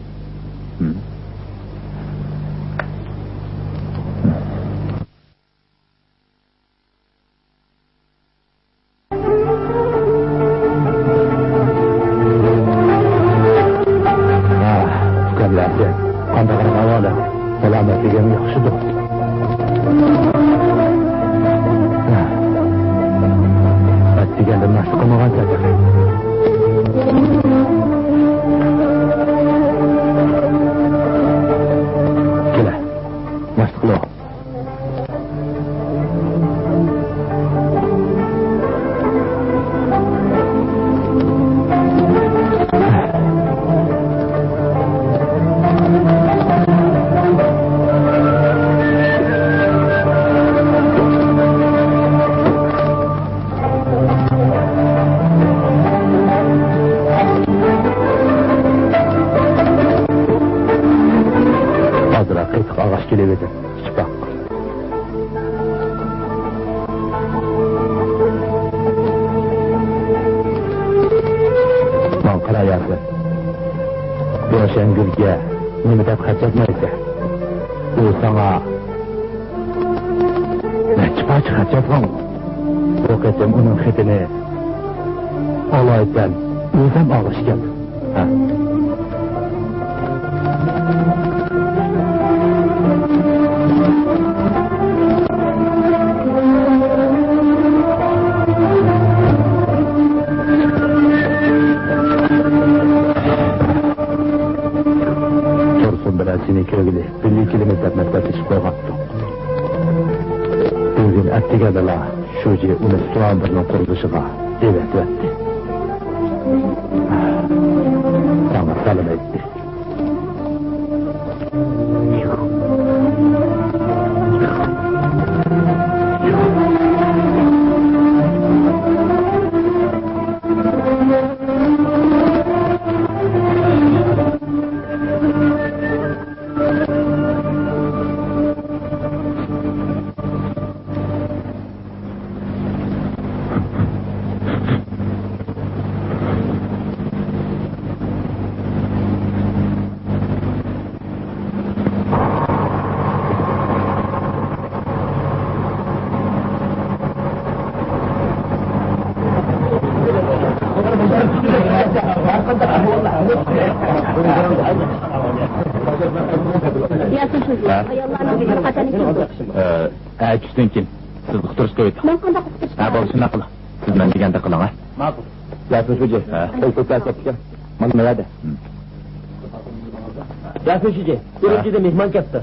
ئۇكام ياسىن، قانداق ئەھۋالىڭ؟ سالامەتلىكىڭ ياخشىدۇ؟ ئەتىگەندىن ناشتا قىلمىغانسەن تېخى. كېلە، ناشتا قىلىۋال. ئازراق قېتىق ئاغاچ كېلىۋىدى. ئىتتىپاق. ماڭا قارا ياسىن. روشەنگۈلگە نېمە دەپ خەت يازمايسەن؟ ئۇ ساڭا نەچچە پارچە خەت يازغان. بۇ قېتىم ئۇنىڭ خېتىنى ئالايىتەن ئۆزۈم ئالغۇسى كەلدى. ھە. تۇرسۇن بىلەن سېنى كۆرگىلى بىللە كېلىمىز دەپ مەسلىھەتلىشىپ قويغانتۇق. بۈگۈن ئەتىگەندىلا شۇجى ئۇنى سۇلامبىرنىڭ قۇرۇلۇشىغا دەۋەت ئەتتى. ساڭا سالام ئېيتتى. ياسىن شۇجى، ھە؟ ئاياللارنىڭ بىر قاتارنى كىم تۇتۇش؟ ئە، ئە، چۈشتىن كېيىن سىز ئۇقتۇرۇشقا ئۆتۈڭ. مەن قانداق ئۇقتۇرۇش ھە، بولدى، شۇنداق قىلىڭ. سىز مەن دېگەندەك قىلىڭ، ھە؟ ماقۇل. ياسىن شۇجى، ھە. ئەي، كۆتەر سەپكە. مانا نەۋەدە. ھىم. ياسىن شۇجى، ھە. ئۈرۈمچىدىن مېھمان كەپتۇ.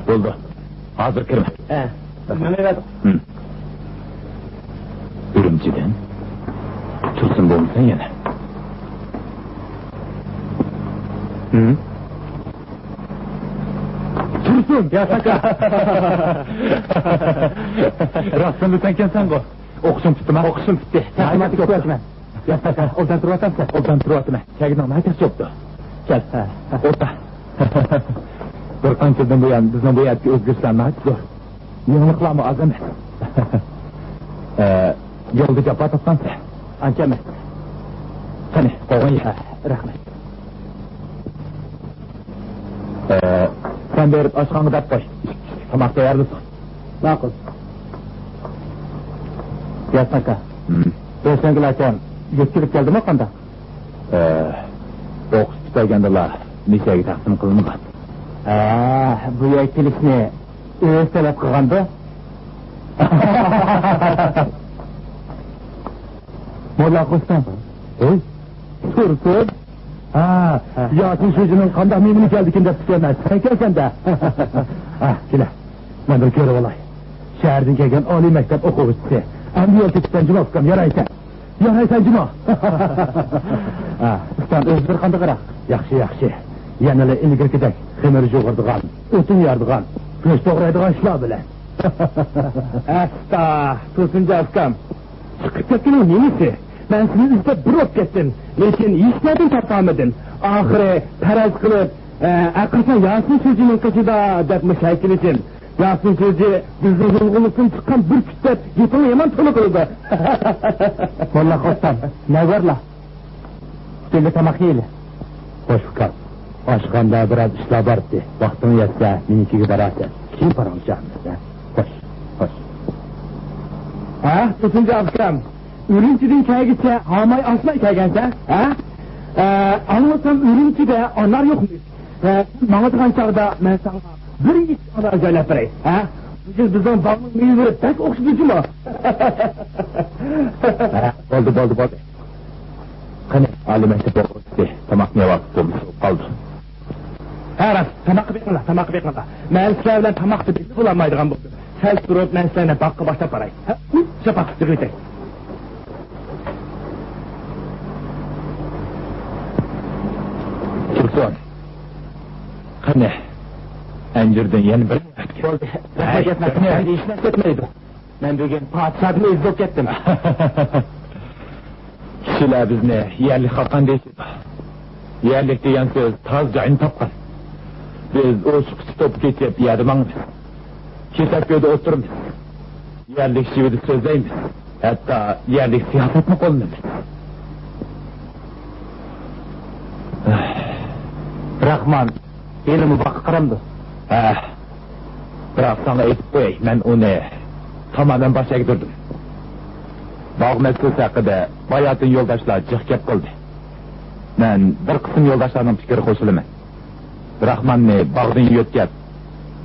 بولدى. ھازىر كىرمە. ھە. مېڭىۋەر. ھىم. ئۈرۈمچىدىن؟ تۇرسۇن بولمىسۇن يەنە. ھىم. تۇرسۇن! ياساكا! راستتىنلا سەنكەنسەنغۇ؟ ئوقۇشۇڭ پۈتتىما؟ ئوقۇشۇم پۈتتى. تەقدىماتنى كۈتۈۋاتىمەن. ياساكا، ئوبدان تۇرۇۋاتامسەن؟ ئوبدان تۇرۇۋاتىمەن. كەلگىنىڭ ناھايىتى ياخشى بوپتۇ. كەل. ھە، ھە. ئولتۇر. بىر قانچە يىلدىن بۇيان بىزنىڭ بۇ يەردىكى ئۆزگىرىشلەر ناھايىتى زور. يېڭىلىقلارمۇ ئاز ئەمەس. ئە، يولدا جاپا تارتقانسەن. ئانچە ئەمەس. قېنى، قوغۇن يە. ھە، رەھمەت. ئە، سەن بېرىپ ئاشخانىغا دەپ قوي. تاماق تەييارلىسۇن. ماقۇل. ياسىن ئاكا. ھىم. روشەنگۈل ئاچام يۆتكىلىپ كەلدىمۇ قانداق؟ ئە، ئوقۇش پۈتتۈرگەندىلا مىسەگە تەقسىم قىلىنغان. ھە، بۇ يەرگە كېلىشنى ئۆزى تەلەپ قىلغاندۇ؟ موللا قوشنام. ھوي، تۇرسۇن. ھا، ھە. ياسىن شۇجىنىڭ قانداق مېھمىنى كەلدىكىن دەپ كۈتۈۋالماي سەن كەلسەن-دە. ھە، كېلە. مەن بىر كۆرۈۋالاي. شەھەردىن كەلگەن ئالىي مەكتەپ ئوقۇغۇچىسى. ئەمدى يول تېپىپسەن جۇمۇ ئۇكام، يارايسەن. يارايسەن جۇمۇ. ھە، ئۇستام، ئۆزلىرى قانداقراق؟ ياخشى، ياخشى. يەنىلا ئىلگىرىكىدەك خېمىر يۇغۇرىدىغان، ئوتۇن يارىدىغان، گۆش توغرايدىغان ئىشلار بىلەن. ئەستا، تۇرسۇنجان ئۇكام. چىقىپ كەتكىنىڭ نېمىسى؟ مەن سېنى ئىزدەپ بىر بولۇپ كەتتىم، لېكىن ھېچ يەردىن تاپالمىدىم. ئاخىرى پەرەز قىلىپ، ئە، ئەقىرسا ياسىن شۇجىنىڭ قېشىدا دەپ مۇشۇ كېلىشىم. ياسىن شۇجى بىزنىڭ يۇلغۇنلۇقتىن چىققان بىر پۈت دەپ گېپىڭنى يامان تولا قىلىدۇ. موللا قوشنام، نەۋەرلا. ئۈستەلدە تاماق يەيلى. خوش ئۇكام، ئاشخانىدا بىراز ئىشلار بار ئىدى. ۋاقتىڭ يەتسە مېنىڭكىگە بارارسەن. كېيىن پاراڭلىشارمىز، ھە؟ خوش، خوش. ھە، تۇرسۇنجان ئۇكام، ئۈرۈمچىدىن كەلگۈچە ھاماي ئاسماي كەلگەنسەن، ھە؟ ئە، ئاڭلىسام ئۈرۈمچىدە ئانار يوقمۇش. ئە، ماڭىدىغان چاغدا مەن ساڭا بىر يۈك ئانار جايلاپ بېرەي، ھە؟ بۇ يىل بىزنىڭ باغنىڭ مېۋىلىرى بەك ئوخشىدى جۇمۇ. ھە، بولدى، بولدى، بولدى. قېنى، ئالىي مەكتەپ ئوقۇغۇچىسى تاماقنى يەۋاتىپتۇ، سوۋۇپ قالدى. ھە، راست، تاماققا بېقىڭلار، تاماققا بېقىڭلار. مەن سىلەر بىلەن تاماقتا بىللە بولالمايدىغان بولدۇم. سەل تۇرۇپ، مەن سىلەرنى باغقا باشلاپ باراي. ھە، شاپاق، يىغىۋېتەي. تۇرسۇن. قېنى، ئەنجۈردىن يەنە بىر. بولدى. ھەي، رەھمەت، رەھمەت. ھېچ نەرسە كەتمەيدۇ. مەن بۈگۈن پادىشاھتىن ئېزىز بولۇپ كەتتىم. كىشىلەر بىزنى يەرلىك خاقان دەيدۇ. يەرلىك دېگەن سۆز تازا جايىنى تاپقان. بىز ئوشۇققىچە توپا كېچىپ يەردە ماڭىمىز. كېسەك ئۆيدە ئولتۇرىمىز. يەرلىك شېۋىدە سۆزلەيمىز. ھەتتا يەرلىك سىياسەتنى قوللىنىمىز. راخمان ھېلىمۇ باغقا قارامدۇ؟ ھە. بىراق ساڭا ئېيتىپ قوياي، مەن ئۇنى تامامەن باش ئەگدۈردۈم. باغ مەسىلىسى ھەققىدە باياتىن يولداشلار جىق گەپ قىلدى. مەن بىر قىسىم يولداشلارنىڭ پىكرىگە قوشۇلىمەن. راخماننى باغدىن يۆتكەپ،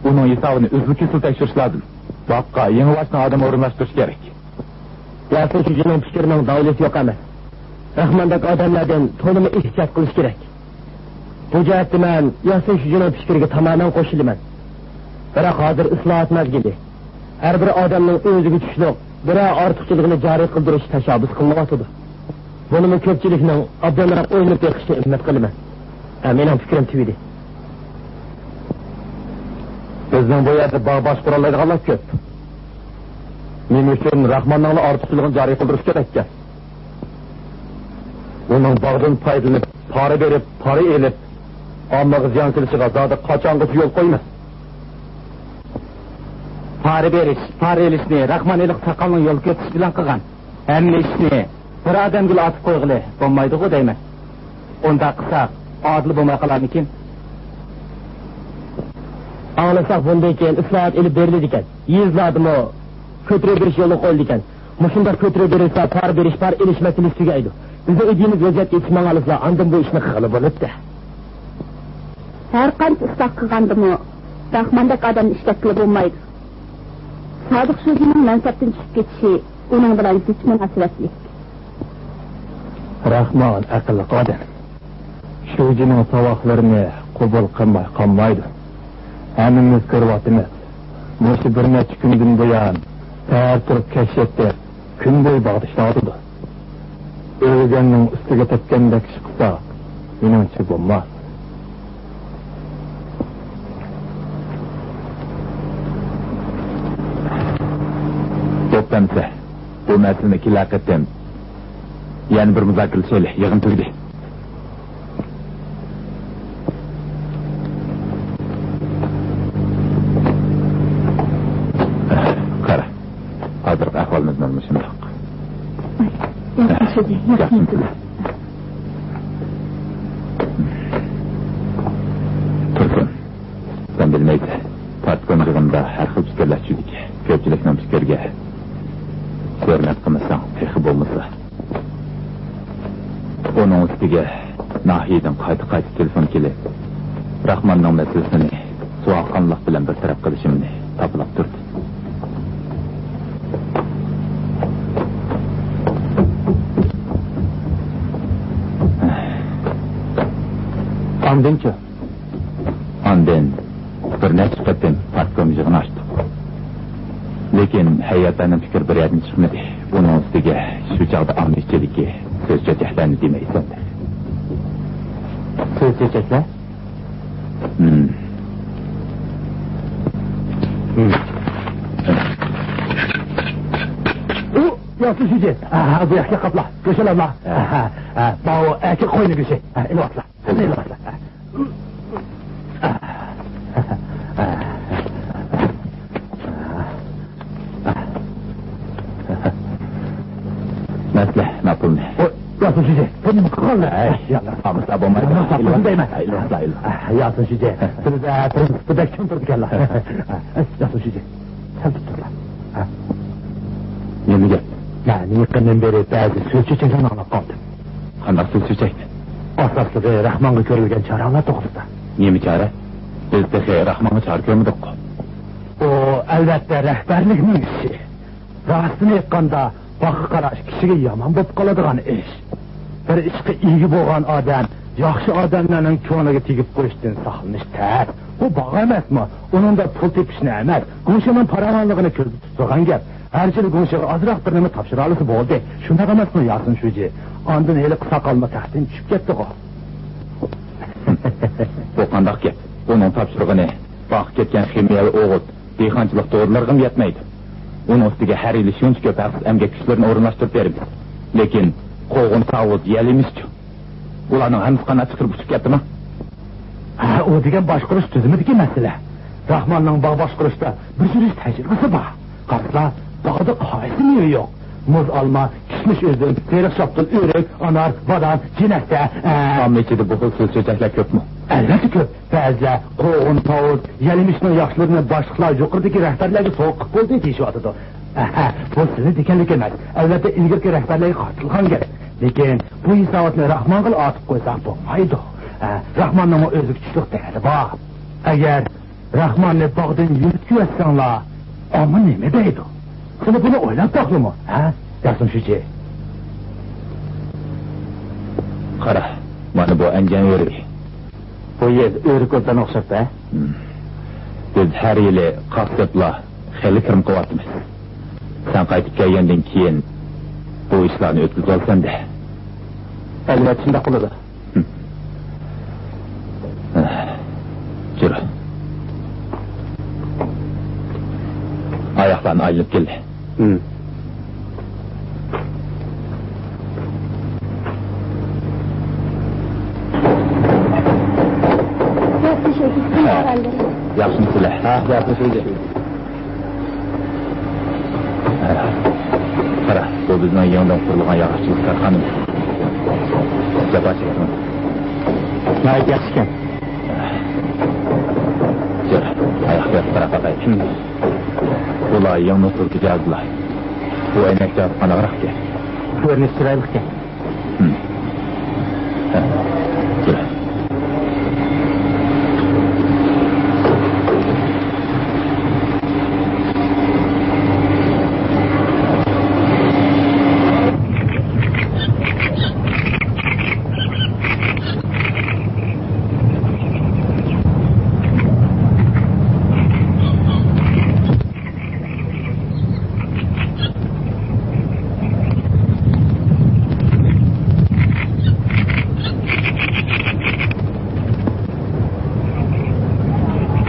ئۇنىڭ ھېسابىنى ئۈزۈل-كېسىل تەكشۈرۈش لازىم. باغقا يېڭىباشتىن ئادەم ئورۇنلاشتۇرۇش كېرەك. ياسىن شۇجىنىڭ پىكرىنىڭ داۋىلىسى يوق ئەمەس. راخماندەك ئادەملەردىن تولىمۇ ئېھتىيات قىلىش كېرەك. بۇ جەھەتتە مەن ياسىن شۇجىنىڭ پىكرىگە تامامەن قوشۇلىمەن. بىراق ھازىر ئىسلاھات مەزگىلى. ھەر بىر ئادەمنىڭ ئۆزىگە چۈشلۈك بىرەر ئارتۇقچىلىقىنى جارى قىلدۇرۇش تەشەببۇس قىلىنىۋاتىدۇ. بۇنىمۇ كۆپچىلىكنىڭ ئوبدانراق ئويلىنىپ بېقىشىنى ئۈمىد قىلىمەن. ھە، مېنىڭ پىكرىم تۈگىدى. بىزنىڭ بۇ يەردە باغ باشقۇرالايدىغانلار كۆپ. نېمە ئۈچۈن راخماننىڭلا ئارتۇقچىلىقىنى جارى قىلدۇرۇش كېرەككەن؟ ئۇنىڭ باغدىن پايدىلىنىپ، پارا بېرىپ، پارا ئېلىپ، ئاممىغا زىيان سېلىشىغا زادى قاچانغىچە يول قويىمىز؟ پارا بېرىش، پارا ئېلىشنى راخمان ھېلىقى ساقالنىڭ يول كۆرسىتىشى بىلەن قىلغان. ھەممە ئىشنى بىر ئادەمگىلا ئاتىپ قويغىلى بولمايدىغۇ دەيمەن. ئۇنداق قىلساق، ئادىل بولماي قالارمىكىن؟ ئاڭلىساق، بۇندىن كېيىن ئىسلاھات ئېلىپ بېرىلىدىكەن. يېزىلاردىمۇ كۆتۈرۈپ بېرىش يولغا قويۇلىدىكەن. مۇشۇنداق كۆتۈرۈپ بېرىلسە، پارا بېرىش، پارا ئېلىش مەسىلىسى تۈگەيدۇ. بىزنىڭ ئىدىيىمىز ۋەزىيەتكە يېتىشىپ ماڭالىسىلا، ئاندىن بۇ ئىشنى قىلغىلى بولىدۇ. ھەر قانچە ئىسلاھ قىلغاندىمۇ، راخماندەك ئادەمنى ئىشلەتكىلى بولمايدۇ. سادىق شۇجىنىڭ مەنسەپتىن چۈشۈپ كېتىشى ئۇنىڭ بىلەن زىچ مۇناسىۋەتلىك. راخمان ئەقىللىق ئادەم. شۇجىنىڭ ساۋاقلىرىنى قوبۇل قىلماي قالمايدۇ. ھەممىمىز كۆرۈۋاتىمىز. مۇشۇ بىر نەچچە كۈندىن بۇيان، سەھەر تۇرۇپ كەچ يەتتە، كۈن بويى باغدا ئىشلەۋاتىدۇ. ئۆلگەننىڭ ئۈستىگە تەپكەندەك ئىش قىلسا، مېنىڭچە بولماس. بوپتۇ ئەمىسە، بۇ مەسىلىنى كېلەر قېتىم يەنە بىر مۇزاكىرىلىشەيلى، يىغىن تۈگىدى. قارا، ھازىرقى ئەھۋالىمىز مانا مۇشۇنداق. ياخشى، ياخشى. تۇرسۇن، سەن بىلمەيسەن، پارتكوم يىغىنىدا ھەر خىل پىكىرلەر چۈشىدىكەن. كۆپچىلىكنىڭ پىكرىگە ھۆرمەت قىلمىساڭ تېخى بولمىسا. ئۇنىڭ ئۈستىگە ناھىيەدىن قايتا-قايتا تېلېفون كېلىپ، راخماننىڭ مەسىلىسىنى سوغۇققانلىق بىلەن بىر تەرەپ قىلىشىمنى تاپىلاپ تۇردى. ئاندىنچۇ؟ ئاندىن بىر نەچچە قېتىم پارتكوم يىغىنى ئاچتۇق. لېكىن ھەيئەتلەرنىڭ پىكرى بىر يەردىن چىقمىدى. ئۇنىڭ ئۈستىگە شۇ چاغدا ئامما ئىچىدىكى سۆز چۆچەكلەرنى دېمەيسەن. سۆز چۆچەكلەر؟ ھىم. ھىم. ئۇ، ياسىن شۇجى. ئاھا، بۇ ياققا قاپلا. گۆشەلەملا. ھە. ئاھا، ھە، ماۋۇ ئەركەك قوينى گۆشى. ھە، ئېلىۋاتلا. ھەممە ئېلىۋاتلا. مەسلە، ماقۇلمۇ؟ ئۇ، ياسىن شۇجى، بۇ نېمە قىلغانلار؟ ئەي، يا، ئامىسا بولمايدۇ. يا، ساقلىسۇن دەيمەن. ئەي، ئېلىۋاتلا، ئېلىۋاتلا. ياسىن شۇجى، سىز، ئە، پرىنسىپتا بەك چوڭ تۇرىدىكەنلا. ياسىن شۇجى. سەل تۇرۇڭلار. ھە. نېمە گەپ؟ مەن يېقىندىن بېرى بەزى سۆز چۆچەكلەرنى ئاڭلاپ قالدىم. قانداق سۆز چۆچەك؟ ئاساسلىقى راخمانغا كۆرۈلگەن چارىلەر توغرىسىدا. نېمە چارە؟ بىز تېخى راخمانغا چارە كۆرمىدۇققۇ. ئۇ، ئەلۋەتتە، رەھبەرلىكنىڭ ئىشى. راستىنى ئېيتقاندا، باغقا قاراش كىشىگە يامان بولۇپ قالىدىغان ئىش. بىر ئىشقا ئىگە بولغان ئادەم ياخشى ئادەملەرنىڭ كۆڭلىگە تېگىپ قويۇشتىن ساقلىنىش تەس. بۇ باغ ئەمەسمۇ؟ ئۇنىڭدا پۇل تېپىشنى ئەمەس، گۇڭشېنىڭ پاراۋانلىقىنى كۆزدە تۇتىدىغان گەپ. ھەر يىلى گۇڭشېغا ئازراق بىر نېمە تاپشۇرالايسىز بولدى. شۇنداق ئەمەسمۇ، ياسىن شۇجى؟ ئاندىن ھېلىقى ساقالمۇ تەختتىن چۈشۈپ كەتتىغۇ. بۇ قانداق گەپ؟ ئۇنىڭ تاپشۇرغىنى باغقا كەتكەن خىمىيەۋى ئوغۇت، دېھقانچىلىق دورىلىرىغىمۇ يەتمەيدۇ. ئۇنىڭ ئۈستىگە ھەر يىلى شۇنچە كۆپ ھەقسىز ئەمگەك كۈچلىرىنى ئورۇنلاشتۇرۇپ بېرىمىز. لېكىن قوغۇن، تاۋۇز، يەل يېمىشچۇ؟ ئۇلارنىڭ ھەممىسى قانداق چىقىرىپ ئۇچۇپ كەتتىما؟ ھە، ئۇ دېگەن باشقۇرۇش تۈزۈمىدىكى مەسىلە. راخماننىڭ باغ باشقۇرۇشتا بىر سۈرۈش تەجرىبىسى بار. قارىسىلا، باغدا قايسى مېۋە يوق؟ مۇز ئالما، كىشمىش ئۈزۈم، تېرىق شاپتۇل، ئۆرۈك، ئانار، بادام، جىنەستە، ئە، ئامما ئىچىدە بۇ خىل سۆز چۆچەكلەر كۆپمۇ؟ ئەلۋەتتە كۆپ. بەزىلەر قوغۇن، تاۋۇز، يەل يېمىشنىڭ ياخشىلىرىنى باشلىقلار يۇقىرىدىكى رەھبەرلەرگە سوۋغا قىلىپ بولدى دېيىشىۋاتىدۇ. ئەھە، بۇ سىزنى دېگەنلىك ئەمەس. ئەلۋەتتە، ئىلگىرىكى رەھبەرلەرگە قارىتىلغان گەپ. لېكىن بۇ ھېساباتنى راخمانغىلا ئارتىپ قويساق بولمايدۇ. ئە، راخماننىڭمۇ ئۆزىگە چۈشلۈك دەردى بار. ئەگەر راخماننى باغدىن يۆتكىۋەتسەڭلار، ئامما نېمە دەيدۇ؟ سىلى بۇنى ئويلاپ باقلىمۇ، ھە، ياسىن شۇجى؟ قارا، مانا بۇ ئەنجان ئۆرۈكى. بۇ يەردە ئۆرۈك ئوتلارنى ئوخشاپ، ھە؟ ھىم. بىز ھەر يىلى قاستەپلا خېلى كىرىم قىلىۋاتىمىز. سەن قايتىپ كەلگەندىن كېيىن بۇ ئىشلارنى ئۆتكۈزۈۋالسەن-دە. ئەلۋەتتە، شۇنداق بولىدۇ. ھىم. جۈر. ئاياقلارنى ئايلىنىپ كەل. ھىم. ياخشى شۇ، ھە. ياخشىمۇسىلەر؟ ھە، ياخشى شۇ. قارا، بۇ بىزنىڭ يېڭىدىن قۇرۇلغان ياغاچچىلىق كارخانىمىز. جاپا چەكتىڭىز. ناھايىتى ياخشىكەن. جۈر، ئاياق بېرىپ قاراپ باقايلى. بۇلار يېڭى نوپۇزلۇق جاھازلار. بۇ ئەينەك جاھازى قانداقراق ئىكەن؟ كۆرۈنۈشى چىرايلىقكەن.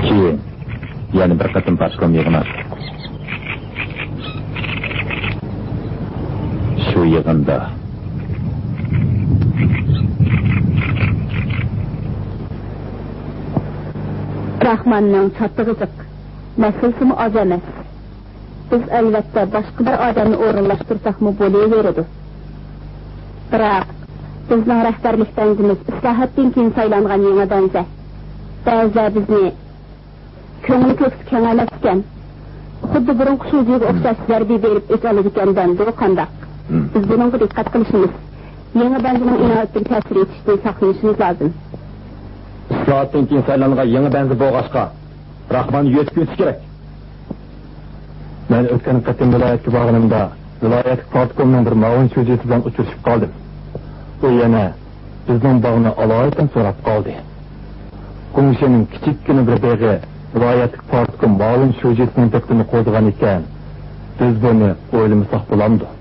كېيىن يەنە بىر قېتىم پارتكوم يىغىنى ئاچتۇق. شۇ يىغىندا راخماننىڭ چاتىقى جىق، مەسىلىسىمۇ ئاز ئەمەس. بىز ئەلۋەتتە باشقا بىر ئادەمنى ئورۇنلاشتۇرساقمۇ بولۇۋېرىدۇ. بىراق، بىزنىڭ رەھبەرلىك بەنزىمىز ئىسلاھاتتىن كېيىن سايلانغان يېڭى بەنزى. بەزىلەر بىزنى كۆڭلى كۆكسى كەڭ ئەمەسكەن. خۇددى بۇرۇنقى شۇجىغا ئوخشاش زەربە بېرىپ ئۆچ ئالىدىكەن دەمدۇ قانداق؟ بىز بۇنىڭغا دىققەت قىلىشىمىز، يېڭى بەنزىنىڭ ئىناۋەتتىن تەسىر يېتىشىدىن ساقلىنىشىمىز لازىم. ئىسلاھاتتىن كېيىن سايلانغان يېڭى بەنزى بولغاچقا، راخماننى يۆتكىۋېتىش كېرەك. مەن ئۆتكەن قېتىم ۋىلايەتكە بارغىنىمدا، ۋىلايەتلىك پارتكومنىڭ بىر مۇئاۋىن شۇجىسى بىلەن ئۇچرىشىپ قالدىم. ئۇ يەنە بىزنىڭ باغنى ئالايىتەن سوراپ قالدى. گۇڭشېنىڭ كىچىككىنە بىر بېغى ۋىلايەتلىك پارتكوم مۇئاۋىن شۇجىسىنىڭ دىققىتىنى قوزغىغان ئىكەن. بىز بۇنى ئويلىمىساق بولامدۇ؟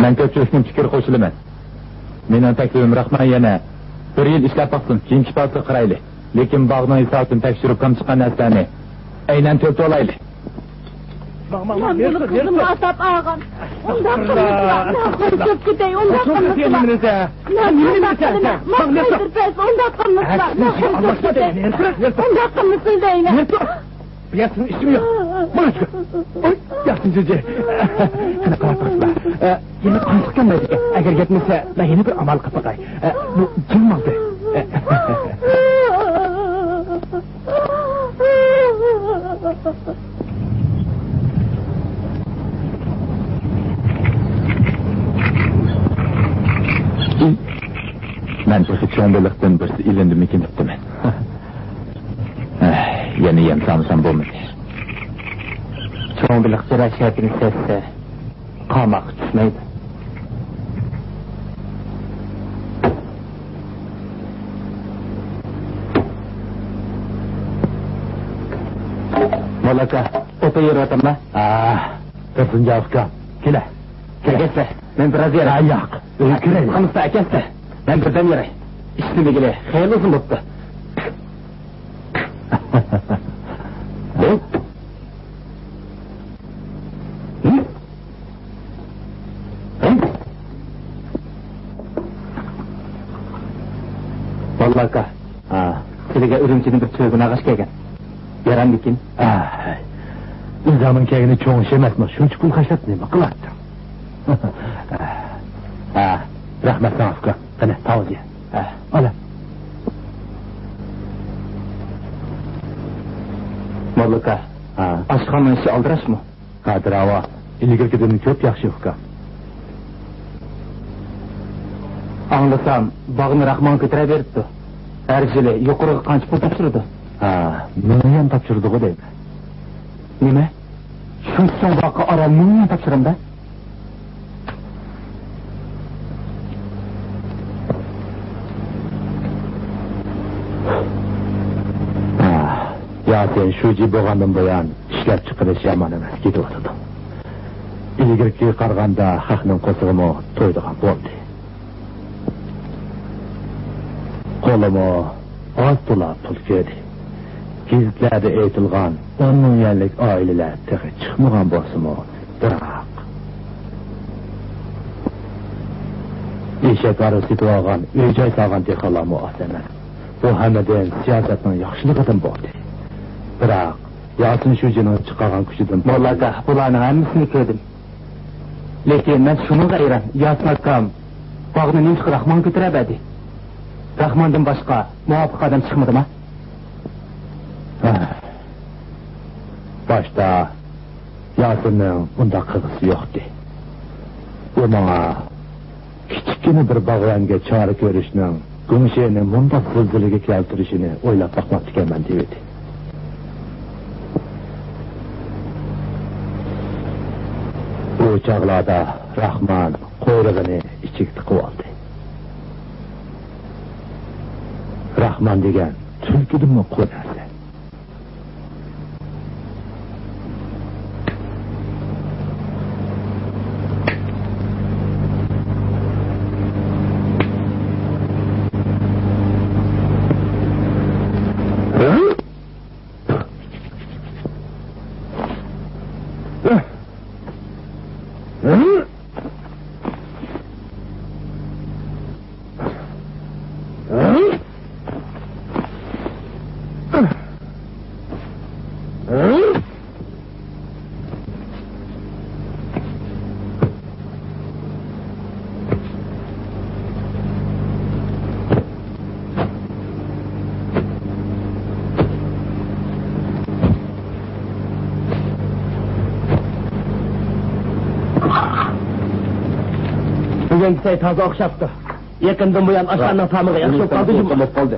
مەن كۆپچىلىكنىڭ پىكرىگە قوشۇلىمەن. مېنىڭ تەكلىپىم، راخمان يەنە بىر يىل ئىشلەپ باقسۇن، كېيىن ئىپادىسىگە قارايلى. لېكىن باغنىڭ ھېسابىدىن تەكشۈرۈپ كەم چىققان نەرسىلەرنى ئەينەن تۆلىتىۋالايلى. ماڭ، ماڭ، ماڭ، مەن بۇنى قىزىمغا ئاتاپ ئالغان. ئۇنداق قىلمىسىلا، مەن قويۇپ كېتەي، ئۇنداق قىلمىسىلا. مەن ئۇنداق قىلمىسىلا، مەن قويۇپ كېتەي. ئۇنداق قىلمىسىلا دەيمەن. ياسىن، ئىشىم يوق. ماڭا چىقىڭ. ئوي، ياسىن جىجى. قېنى، قاراپ بېقىڭلار. ئە، يەنە قانسىق كەلمەيدىكەن. ئەگەر يەتمىسە، مەن يەنە بىر ئامال قىلىپ باقاي. ئە، بۇ جىم ماڭدى. ئە. مەن تېخى چوڭ بېلىقتىن بىرسى ئېلىندىمىكىن دەپتىمەن. ئەھ، يەنە يەم سالمىسام بولمىدى. چوڭ بېلىق جىرا شەپىنى سەتسە، قاماققا چۈشمەيدۇ. موللا ئاكا، ئوپا يېرىۋاتامما؟ ئاھ، تۇرسۇنجان ئۇكام، كېلە. كەلگەنسە، مەن بىراز يېرى. ھە، ياق، ئۆيگە كىرەيلى. قىلمىسا ئەكەلسە، مەن بىردەم يېرى. ئىشنى بىلگىلى خېلى ئۇزۇن بوپتۇ. موللا ئاكا، ھە، سىلىگە ئۈرۈمچىدىن بىر تۆگە ناغاش كەلگەن. يارامدىكىن؟ ھە، ئىزاڭنىڭ كەلگىنى چوڭ ئىش ئەمەسمۇ، شۇنچە پۇل خەجلەپ نېمە قىلاتتىڭ؟ ھە، رەھمەت ساڭا ئۇكا. قېنى، تاۋۇز يە. ھە. ئالا. موللا ئاكا، ھە. ئاشخانىنىڭ ئىشى ئالدىراشمۇ؟ قادىر ئاۋا، ئىلگىرىكىدىن كۆپ ياخشى ئۇكام. ئاڭلىسام، باغنى راخمان كۆتۈرەۋېرىپتۇ. ھەر يىلى يۇقىرىغا قانچە پۇل تاپشۇرىدۇ؟ ھە، مىڭ يۈەن تاپشۇرىدىغۇ دەيمەن. نېمە؟ شۇنچە چوڭ باغقا ئاران مىڭ يۈەن تاپشۇرامدا؟ ھە، ياسىن شۇجى بولغاندىن بۇيان، ئىشلەپچىقىرىش يامان ئەمەس، كېتىۋاتىدۇ. ئىلگىرىكىگە قارىغاندا خەقنىڭ قورسىقىمۇ تويىدىغان بولدى. قولىمۇ ئاز تولا پۇل كىردى. گېزىتلەردە ئېيتىلغان ئون مىڭ يۈەنلىك ئائىلىلەر تېخى چىقمىغان بولسىمۇ، بىراق ئېشەك ھارۋا سېتىۋالغان، ئۆي-جاي سالغان دېھقانلارمۇ ئاز ئەمەس. بۇ ھەممىدىن سىياسەتنىڭ ياخشىلىقىدىن بولدى. بىراق ياسىن شۇجىنىڭ چىقارغان كۈچىدىن. موللا ئاكا، بۇلارنىڭ ھەممىسىنى كۆردۈم. لېكىن مەن شۇنىڭغا ھەيران، ياسىن ئاكام باغنى نېمىشقا راخمانغا كۆتۈرەۋەردى؟ راخماندىن باشقا مۇۋاپىق ئادەم چىقمىدىما؟ باشتا ياسىننىڭ ئۇنداق قىلغۇسى يوقتى. ئۇ ماڭا كىچىككىنە بىر باغۋەنگە چارە كۆرۈشنىڭ گۇڭشېنى مۇنداق زىلزىلىگە كەلتۈرۈشىنى ئويلاپ باقماپتىكەنمەن دېيىۋىدى. ئۇ چاغلاردا راخمان قۇيرۇقىنى ئىچىگە تىقىۋالدى. راخمان دېگەن تۈلكىدىنمۇ قۇۋ نەرسە. كېسەي تازا ئوخشاپتۇ. يېقىندىن بۇيان ئاشلارنىڭ تامىقى ياخشى بولۇپ قالدى جۇمۇ. بولۇپ قالدى.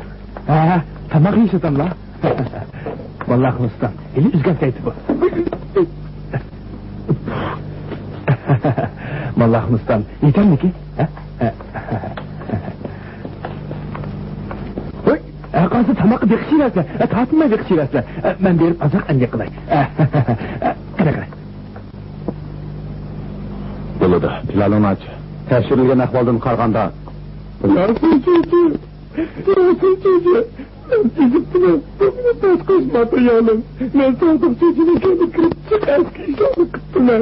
ھە، تاماق يېيىشىدىملا. ماللاخۇن ئۇستام، ھېلى ئۈزگەن سەيتى بۇ. ماللاخۇن ئۇستام، يېتەمدىكى؟ ھە؟ ھە. ھوي، ھە، قالسا تاماققا بېقىشىۋەرسىلەر. ھە، تارتىنماي بېقىشىۋەرسىلەر. ھە، مەن بېرىپ ئازراق ئەمگەك قىلاي. ھە، ھە، ھە، ھە. قاراڭ، قاراڭ. بولىدۇ، پىلانىڭنى ئاچ. تەكشۈرۈلگەن ئەھۋالدىن قارىغاندا، ياسىن چۈجە، ياسىن چۈجە، مەن ئېزىپتىمەن. بۇ مېنىڭ تارتقۇز ماتېرىيالىم. مەن سادىق چۈجىنىڭ كەينىگە كىرىپ چىق ئەسكى ئىشلارنى قىپتىمەن.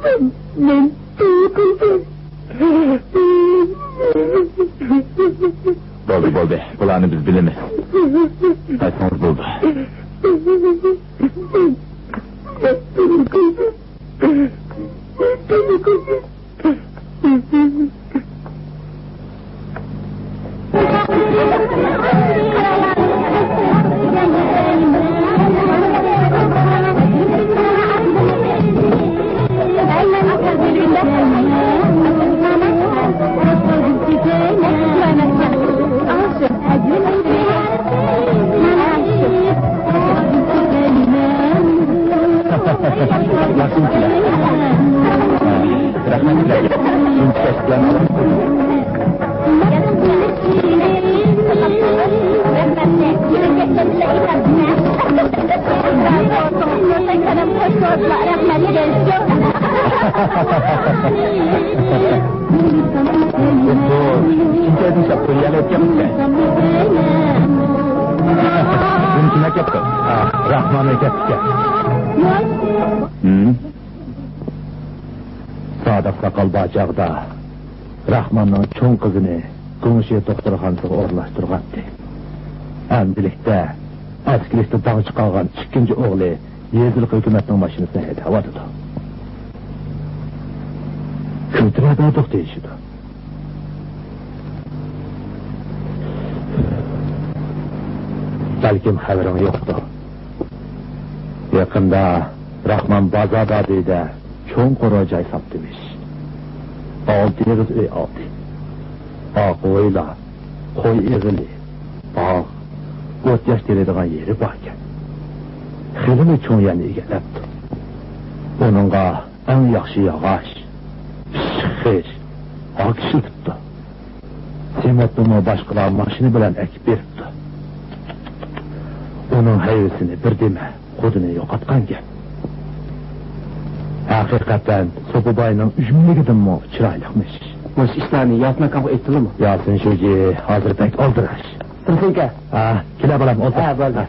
مەن، مەن توي قىلدىم. بولدى، بولدى. بۇلارنى بىز بىلىمىز. قايتسىڭىز بولدى. مەن، مەن توي قىلدىم. مەن توي قىلدىم. ئوببو، ئىككىنچى ئايدىن شاپ كۆرگەن ئۆتكەن. بۇنى كىم ئەكەپتۇ؟ راخمان ئەكەپتىكەن. ھىم. سادىق ساقال بار چاغدا راخماننىڭ چوڭ قىزىنى گۇڭشې دوختۇرخانىسىغا ئورۇنلاشتۇرغانتى. ئەمدىلىكتە ئەسكىلىكتە داڭ چىقارغان ئىككىنچى ئوغلى يېزىلىق ھۆكۈمەتنىڭ ماشىنىسىنى ھەيدەۋاتىدۇ. كۆتۈرە بەردۇق دېيىشىدۇ. بەلكىم خەۋىرىڭ يوقتۇ. يېقىندا راخمان بازار دادىدە چوڭ قورۇ جاي ساپتىمىش. ئالتە ئېغىز ئۆي ئالدى. ئاق ھويلا، قوي ئېغىلى، باغ، ئوت-ياش تېرىيدىغان يېرى باركەن. خېلىمۇ چوڭ يەرنى ئىگىلەپتۇ. ئۇنىڭغا ئەڭ ياخشى ياغاچ، پىششىق خىش، ھاك ئىشلىتىپتۇ. سېمونتنىمۇ باشقىلار ماشىنا بىلەن ئەكىپ بېرىپتۇ. ئۇنىڭ ھەيۋىسىنى بىر دېمە، خۇدىنى يوقاتقان گەپ. ھەقىقەتەن سوپى باينىڭ ئۈجمىلىكىدىنمۇ چىرايلىقمىش. مۇشۇ ئىشلارنى ياسىن ئاكامغا ئېيتتىڭلارمۇ؟ ياسىن شۇجى ھازىر بەك ئالدىراش. تۇرسۇنكا. ھە، كېلە بالام، ئولتۇر. ھە، بولدى. ھە.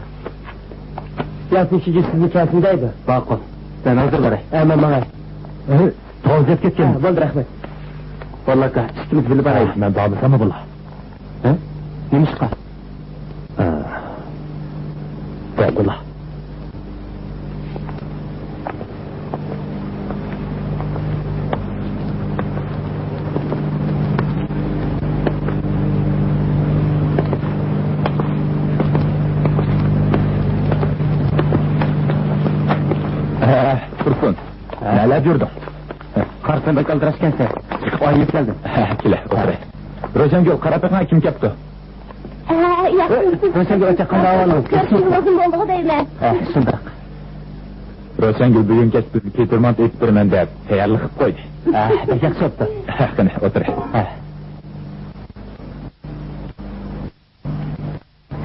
ياسىن شۇجى سىزنى كەلسۇن دەيدۇ. ماقۇل. مەن ھازىر باراي. ھە، مەن ماڭاي. ھە، توزۇپ كەتكەن. ھە، بولدى، رەھمەت. باللا ئاكا، ئىككىمىز بىللە بارايلى. ھە، مەن بارمىساممۇ بولا؟ ھە؟ نېمە ئىشقا؟ ھە. بولدىلا. ھە، تۇرسۇن. ھە. نەلەردە يۈردۈڭ؟ قارىسام بەك ئالدىراش ئىكەنسەن. چىقىپ ئايلىنىپ كەلدىم. ھە، كېلە، ئولتۇراي. روشەنگۈل، قاراپ بېقىڭ، كىم كەپتۇ؟ ھە، ياخشى. روشەنگۈل ئاكا، قانداق ئەھۋالىڭىز؟ كۆرۈشكىلى ئۇزۇن بولدىغۇ دەيمەن. ھە، شۇنداق. روشەنگۈل بۈگۈن كەچ بىزگە كېتىرمانت ئېتىپ بېرىمەن دەپ تەييارلىق قىلىپ قويدى. ھە، بەك ياخشى بوپتۇ. ھە، قېنى، ئولتۇراي. ھە.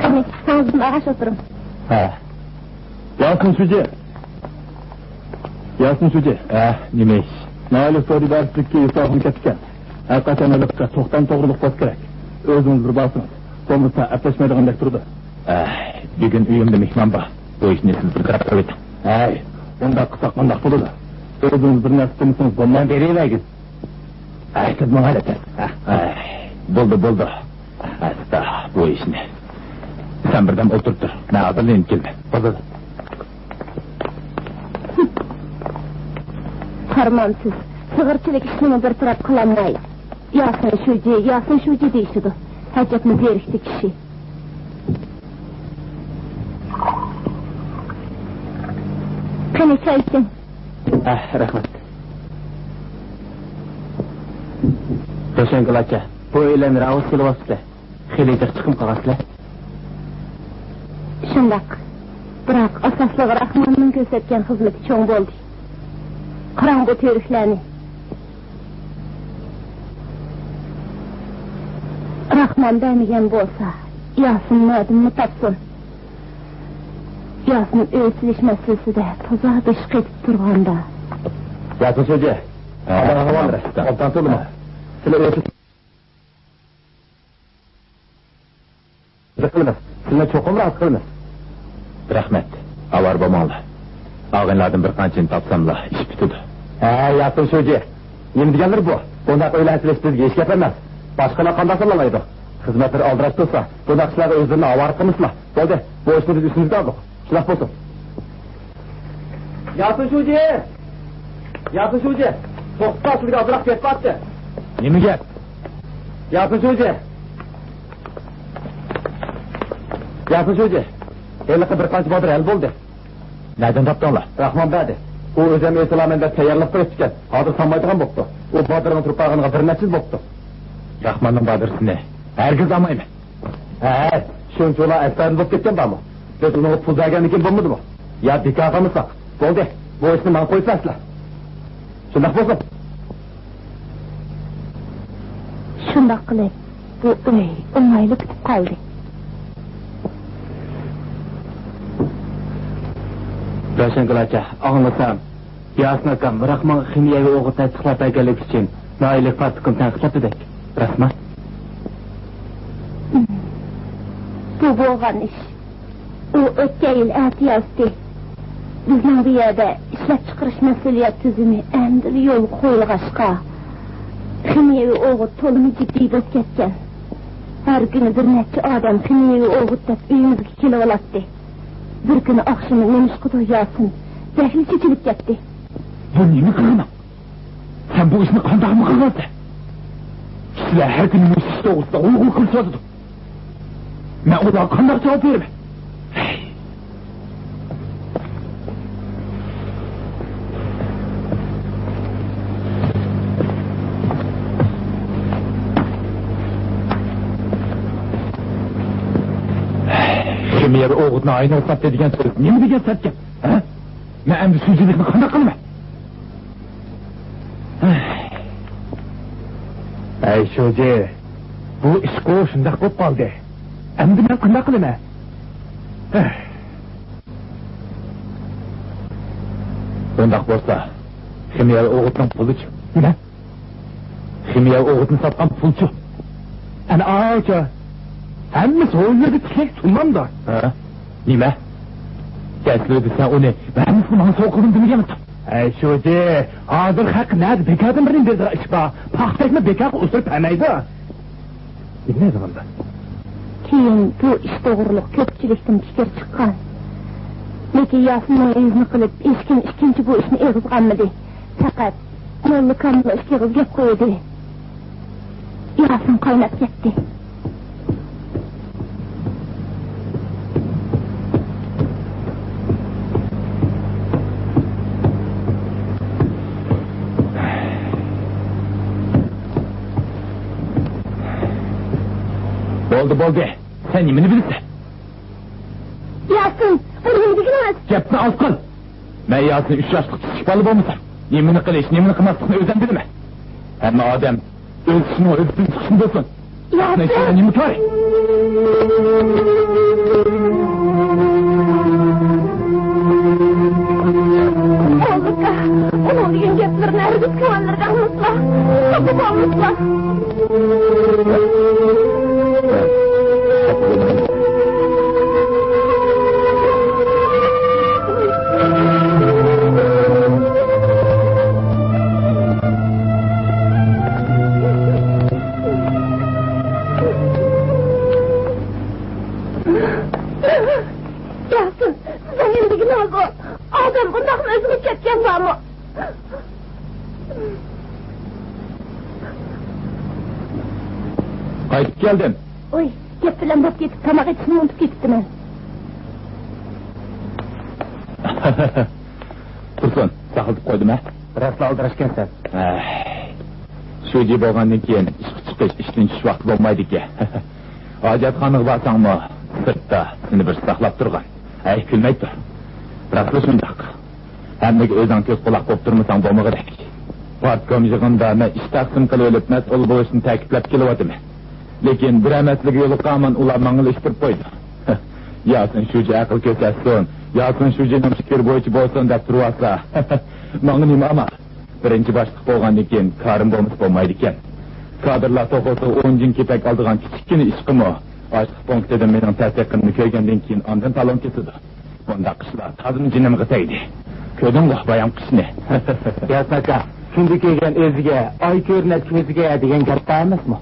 قېنى، ساڭزىدىن ئاغاش ئولتۇرۇڭ. ھە. ياسىن شۇجى. ياسىن شۇجى. ھە، نېمە ئىش؟ نائىلە سودا ئىدارىسىدىكى يوسۇپئاخۇن كەپتىكەن. ھەر قاچان ھېلىققا توختام توغرىلىق بولسا كېرەك. ئۆزىڭىز بىر بارسىڭىز. بولمىسا ئەپلەشمەيدىغاندەك تۇرىدۇ. ھە، بۈگۈن ئۆيۈمدە مېھمان بار. بۇ ئىشنى سىز بىر تەرەپ قىلىۋېتىڭ. ھەي، ئۇنداق قىلساق قانداق بولىدۇ؟ ئۆزىڭىز بىر نەرسە دېمىسىڭىز بولمامدۇ؟ مەن بېرىۋەرگىن. ھەي، سىز ماڭا ئەتەس. ھە. ھەي، بولدى، بولدى. ئاستا بۇ ئىشنى. سەن بىردەم ئولتۇرۇپ تۇر. مەن ھازىرلا يېنىپ كېلىمەن. بولدى. پەرمانسىز، سىغىرچىلىك ئىشنىمۇ بىر تەرەپ قىلالماي، ياسىن شۇجى، ياسىن شۇجى دېيىشىدۇ. ئەجەبمۇ زېرىكتى كىشى. قېنى، چاي ئىچىڭ. ئەھ، رەھمەت. روشەنگۈل ئاچا، بۇ ئۆيلەرنى راۋۇس سېلىۋاپسىلەر. خېلى جىق چىقىم قىلغانسىلەر. شۇنداق. بىراق ئاساسلىقى راخماننىڭ كۆرسەتكەن خىزمىتى چوڭ بولدى. قاراڭغۇ تۈۋرۈكلەرنى راخمان بەرمىگەن بولسا، ياسىن نەدىنمۇ تاپسۇن؟ ياسىن ئۆي سېلىش مەسىلىسىدە تازا بېشى قېتىپ تۇرغاندا. ياسىن شۇجى. ھە. ئاۋۋال ئوبدان تولىما. ھە. سىلەر ئۆي سېلىش قىلىمىز. سىلەرنى چوقۇم رازى قىلىمىز. رەھمەت. ئاۋارە بولماڭلار. ئاغىنىلاردىن بىر قانچىنى تاپساملا ئىش پۈتىدۇ. ھە، ياسىن شۇجى. نېمە دېگەنلىرى بۇ؟ بۇنداق ئۆيلەرنى سېلىش بىزگە ھېچ گەپ ئەمەس. باشقىلار قانداق سېلىلالايدۇ؟ خىزمەتلىرى ئالدىراش تۇرسا، بۇنداق ئىشلارغا ئۆزلىرىنى ئاۋارە قىلمىسىلا. بولدى، بۇ ئىشنى بىز ئۈستىمىزگە ئالدۇق. شۇنداق بولسۇن. ياسىن شۇجى! ياسىن شۇجى! توختاڭ، سىزگە ئازراق گەپ بارتى. نېمە گەپ؟ ياسىن شۇجى! ياسىن شۇجى! ھېلىقى بىر قانچە بادىر ھەل بولدى. نەدىن تاپتىڭلار؟ راخمان بەردى. ئۇ ئۆزەم ئۆي سالىمەن دەپ تەييارلىق قىلىپ چىققان. ھازىر سالمايدىغان بوپتۇ. ئۇ بادىرىنىڭ تۇرۇپ قالغىنىغا بىر نەچچە يىل بوپتۇ. راخماننىڭ بادىرىسىنى ھەرگىز ئالمايمەن. ھە، شۇنچىۋالا ئەستايىدىل بولۇپ كەتكەن بارمۇ؟ بىز ئۇنىڭغا پۇل بەرگەندىكىن بولمىدىمۇ؟ يا بىكار قىلمىساق؟ بولدى، بۇ ئىشنى ماڭا قويۇپ بەرسىلە. شۇنداق بولسۇن. شۇنداق قىلىپ، بۇ ئۆي ئوڭايلىق پۈتۈپ قالدى. روشەنگۈل ئاچا، ئاڭلىسام، ياسىن ئاكام راخمانغا خىمىيەۋى ئوغۇت تەستىقلاپ بەرگەنلىكى ئۈچۈن نائىللىك پارتكوم تەنقىدلەپتىدەك. راستمۇ؟ بۇ بولغان ئىش. ئۇ ئۆتكەن يىل ئەتىيازدى. بىزنىڭ بۇ يەردە ئىشلەپچىقىرىش مەسئۇلىيەت تۈزۈمى ئەمدىلا يولغا قويۇلغاچقا، خىمىيەۋى ئوغۇت تولىمۇ جىددىي بولۇپ كەتكەن. ھەر كۈنى بىر نەچچە ئادەم خىمىيەۋى ئوغۇت دەپ ئۆيىمىزگە كېلىۋالاتتى. بىر كۈنى ئاخشىمى نېمىشقىدۇر ياسىن بەكلا چېچىلىپ كەتتى. بۇ نېمە قىلغىنىڭ؟ سەن بۇ ئىشنى قانداقمۇ قىلغانسەن؟ كىشىلەر ھەر كۈنى مۇشۇ ئىش توغرىسىدا غۇلغۇلا قىلىشىۋاتىدۇ. مەن ئۇلارغا قانداق جاۋاب بېرىمەن؟ ھەي. خىمىيەۋى ئوغۇتنى ئاينىغا ساتتى دېگەن سۆز نېمە دېگەن سەتكەن؟ ھە؟ مەن ئەمدى شۇجىلىقنى قانداق قىلىمەن؟ ھەي شۇجى، بۇ ئىشقۇ شۇنداق بولۇپ قالدى. ئەمدى مەن قانداق قىلىمەن؟ ئۇنداق بولسا، خىمىيەۋى ئوغۇتنىڭ پۇلىچۇ؟ نېمە؟ خىمىيە ئوغۇتنى ساتقان پۇلچۇ؟ ئەنە ئاچا. ھەممىسى ھويلىدا تىكەك تۇرمامدا. ھە؟ نېمە؟ دەسلىدە سەن ئۇنى ھەممىسىنى ماڭا سوۋغا قىلدىم دېمىگەنمىدىڭ؟ ھەي شۇجى، ھازىر خەق نەدە بىكاردىن بىرنى بېرىدىغان ئىش بار. پاختەكمۇ بىكارغا ئۇسۇرۇپ بەرمەيدۇ. نېمە دېگەن بۇ؟ كېيىن بۇ ئىش توغرۇلۇق كۆپچىلىكتىن پىكىر چىققان. لېكىن ياسىنمۇ ئۆزىنى قىلىپ، ھېچكىم ئىككىنچى بۇ ئىشنى ئېغىزغا ئالمىدى. پەقەت موللا كامىلغا ئىككى ئېغىز گەپ قويدى. ياسىن قايناپ كەتتى. بولدى، بولدى. سەن نېمىنى بىلىسەن؟ ياسىن، بۇ نېمە دېگىنىڭىز؟ گەپنى ئاز قىل. مەن ياسىن ئۈچ ياشلىق كىچىك بالا بولمىسام، نېمىنى قىلىش، نېمىنى قىلماسلىقنى ئۆزۈم بىلىمەن. ھەممە ئادەم ئۆز ئىشىنىڭ ھۆددىدىن چىقىشنى بىلسۇن. ياسىن! نېمە تار؟ موللا ئاكا، ئۇنىڭ دېگەن گەپلىرىنى ھەرگىز كۆڭۈللىرىگە ئالمىسىلا، خاپا بولمىسىلا. ياسىن، سىزنىڭ نېمە دېگىنىڭىز ئۇ؟ ئادەم بۇنداقمۇ ئۆزىگە كەتكەن بارمۇ؟ قايتىپ كەلدىم. ئۇي، گەپ بىلەن بولۇپ كېتىپ، تاماق ئېتىشنى ئۇنتۇپ كېتىپتىمەن. تۇرسۇن، ساقلىتىپ قويدۇم ھە؟ راستلا ئالدىراشكەنسەن. ئەي. شۇجى بولغاندىن كېيىن ئىشقا چىقىش، ئىشتىن چۈشۈش ۋاقتى بولمايدىكەن. ھاجەتخانىغا بارساڭمۇ، سىرتتا سېنى بىرسى ساقلاپ تۇرغان. ھەي، كۈلمەي تۇر. راستلا شۇنداق. ھەممىگە ئۆزۈڭ كۆز قۇلاق بولۇپ تۇرمىساڭ بولمىغۇدەك. پارتكوم يىغىنىدا مەن ئىش تەقسىم قىلىۋېلىپ مەسئۇل بولۇشنى تەكىتلەپ كېلىۋاتىمەن. لېكىن بىرەر مەسىلىگە يولۇققانمەن، ئۇلار ماڭىلا ئىتتىرىپ قويدى. ياسىن شۇجى ئەقىل كۆرسەتسۇن، ياسىن شۇجىنىڭ پىكرى بويىچە بولسۇن دەپ تۇرۇۋالسا، ماڭا نېمە ئامال؟ بىرىنچى باشلىق بولغاندىن كېيىن كارىم بولمىسا بولمايدىكەن. كادىرلار توخۇسىغا ئون جىن كېپەك ئالىدىغان كىچىككىنە ئىشقىمۇ ئاشلىق پونكىتىدىن مېنىڭ تەسىقىمنى كۆرگەندىن كېيىن ئاندىن تالون كېسىدۇ. بۇنداق ئىشلار تازىمۇ جېنىمغا تەگدى. كۆردۈڭغۇ بايام قىشنى. ياسىن ئاكا، كۈندە كۆرگەن ئۆزىگە، ئاي كۆرۈنەر كۆزىگە دېگەن گەپ بار ئەمەسمۇ؟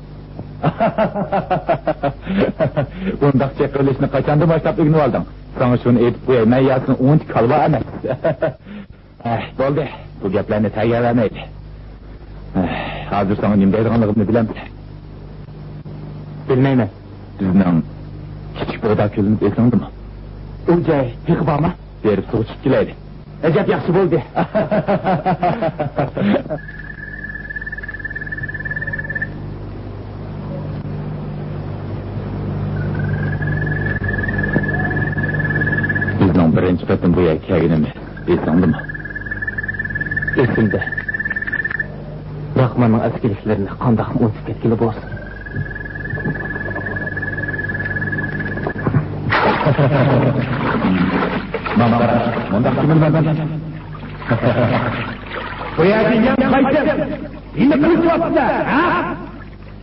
بۇنداق چېقىۋېلىشنى قاچاندىن باشلاپ ئۆگىنىۋالدىڭ؟ ساڭا شۇنى ئېيتىپ قوياي، مەن ياسىن ئۇنچە كالۋا ئەمەس. ئەھ، بولدى. بۇ گەپلەرنى تەييارلىمەيلى. ئەھ، ھازىر ساڭا نېمە دەيدىغانلىقىمنى بىلەمسەن؟ بىلمەيمەن. بىزنىڭ كىچىك بۇغدا كۆلىمىز ئېسىڭدىمۇ؟ ئۇ جاي تېخى بارمۇ؟ بېرىپ سۇغا چۈشۈپ كېلەيلى. ئەجەب ياخشى بولدى. بىزنىڭ بىرىنچى قېتىم بۇ يەرگە كەلگىنىمىز ئېسىڭدىمۇ؟ ئېسىمدە. راخماننىڭ ئەسكىلىكلىرىنى قانداقمۇ ئۇنتۇپ كەتكىلى بولسۇن؟ مانا، مۇنداق كۆمۈلمەڭ. بۇ يەردە يەم قايسى؟ نېمە قىلىشىۋاتىسىلەر، ھە؟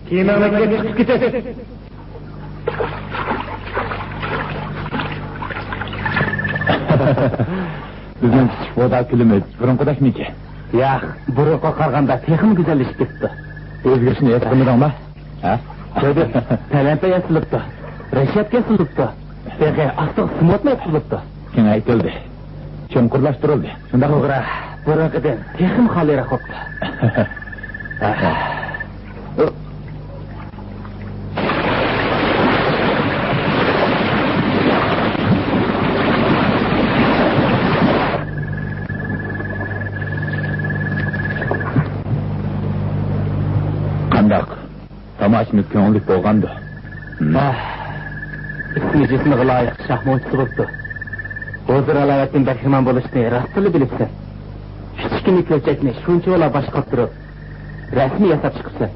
كىيىمىڭنى كىيىپ چىقىپ كېتىڭ. بىزنىڭ كىچىك بۇغدا كۆلىمىز بۇرۇنقىدەكمىكىن؟ ياق، بۇرۇنقىغا قارىغاندا تېخىمۇ گۈزەللىشىپ كېتىپتۇ. ئۆزگىرىشنى ھېس قىلمىدىڭما؟ ھە؟ كۆردۈم. پەلەمپەي ياسىلىپتۇ. رەشەتكە سېلىنىپتۇ. تېخى ئاستىغا سېمونتمۇ ياتقۇزۇلۇپتۇ. كېڭەيتىلدى. چوڭقۇرلاشتۇرۇلدى. شۇنداقمۇ؟ توغرا، بۇرۇنقىدىن تېخىمۇ خالىيراق بوپتۇ. قانداق؟ تاماشىمىز كۆڭۈللۈك بولغاندۇ؟ ھە. ئىسمى جىسمىغا لايىق شاھ موچىسى بوپتۇ. ھۇزۇر ھالاۋەتتىن بەھرىمەن بولۇشنى راستلا بىلىپسەن. كىچىككىنە كۆلچەكنى شۇنچىۋالا باشقا تۇرۇپ، رەسىم ياساپ چىقىپسەن.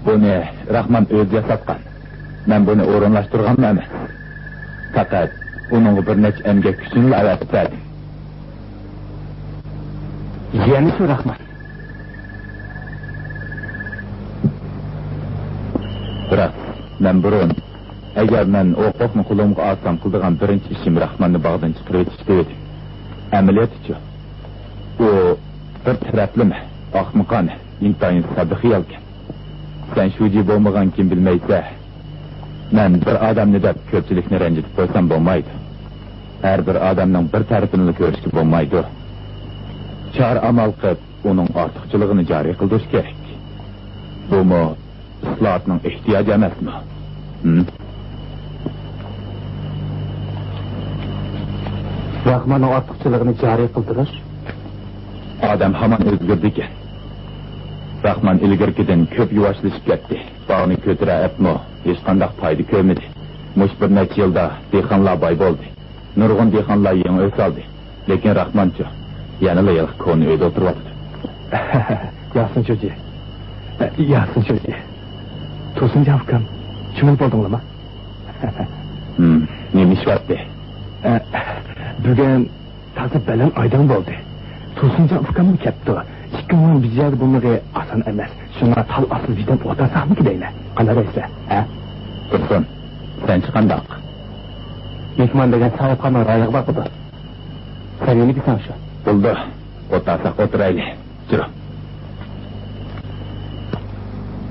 بۇنى راخمان ئۆزى ياساتقان. مەن بۇنى ئورۇنلاشتۇرغانمۇ ئەمەس. پەقەت ئۇنىڭغا بىر نەچچە ئەمگەك كۈچىنىلا ئەۋەتىپ بەردىم. يەنە شۇ راخمان. بىراق، مەن بۇرۇن، ئەگەر مەن ئوقۇقنى قولۇمغا ئالسام، قىلىدىغان بىرىنچى ئىشىم راخماننى باغدىن چىقىرىۋېتىش دېۋىدىم. ئەمەلىيەتتىچۇ؟ ئۇ بىر تەرەپلىمە، ئاخمىقانە، ئىنتايىن ساددا خىيالكەن. سەن شۇجى بولمىغانكىن بىلمەيسەن. مەن بىر ئادەمنى دەپ كۆپچىلىكنى رەنجىتىپ قويسام بولمايدۇ. ھەر بىر ئادەمنىڭ بىر تەرىپىنىلا كۆرۈشكە بولمايدۇ. چارە-ئامال قىلىپ، ئۇنىڭ ئارتۇقچىلىقىنى جارى قىلدۇرۇش كېرەك. بۇمۇ ئىسلاھاتنىڭ ئېھتىياجى ئەمەسمۇ؟ ھىم؟ راخماننىڭ ئارتۇقچىلىقىنى جارى قىلدۇرۇش؟ ئادەم ھامان ئۆزگىرىدىكەن. راخمان ئىلگىرىكىدىن كۆپ يۇۋاشلىشىپ كەتتى. باغنى كۆتۈرە ئەپمۇ ھېچقانداق پايدا كۆرمىدى. مۇشۇ بىر نەچچە يىلدا دېھقانلار باي بولدى. نۇرغۇن دېھقانلار يېڭى ئۆي سالدى. لېكىن راخمانچۇ؟ يەنىلا ھېلىقى كونا ئۆيدە ئولتۇرۇۋاتىدۇ. ياسىن شۇجى. ياسىن شۇجى. تۇرسۇنجان ئۇكام، چۈمۈلە بولدۇڭلارمۇ؟ ھىم، نېمە ئىش بارتى؟ بۈگۈن تازا بەلەن ئايدىڭ بولدى. تۇرسۇنجان ئۇكاممۇ كەپتۇ. ئىككىڭلارنىڭ بىر يەردە بولمىقى ئاسان ئەمەس. شۇڭا تال ئاستىدا بىردەم ئولتۇرساقمىكىن دەيمەن. قانداق دەيسىلەر، ھە؟ تۇرسۇن، سەنچە قانداق؟ مېھمان دېگەن ساھىبخانىنىڭ رايىغا باقىدۇ. سەن نېمە دېسەڭ شۇ. بولىدۇ. ئولتۇرساق ئولتۇرايلى. جۈرۈڭ.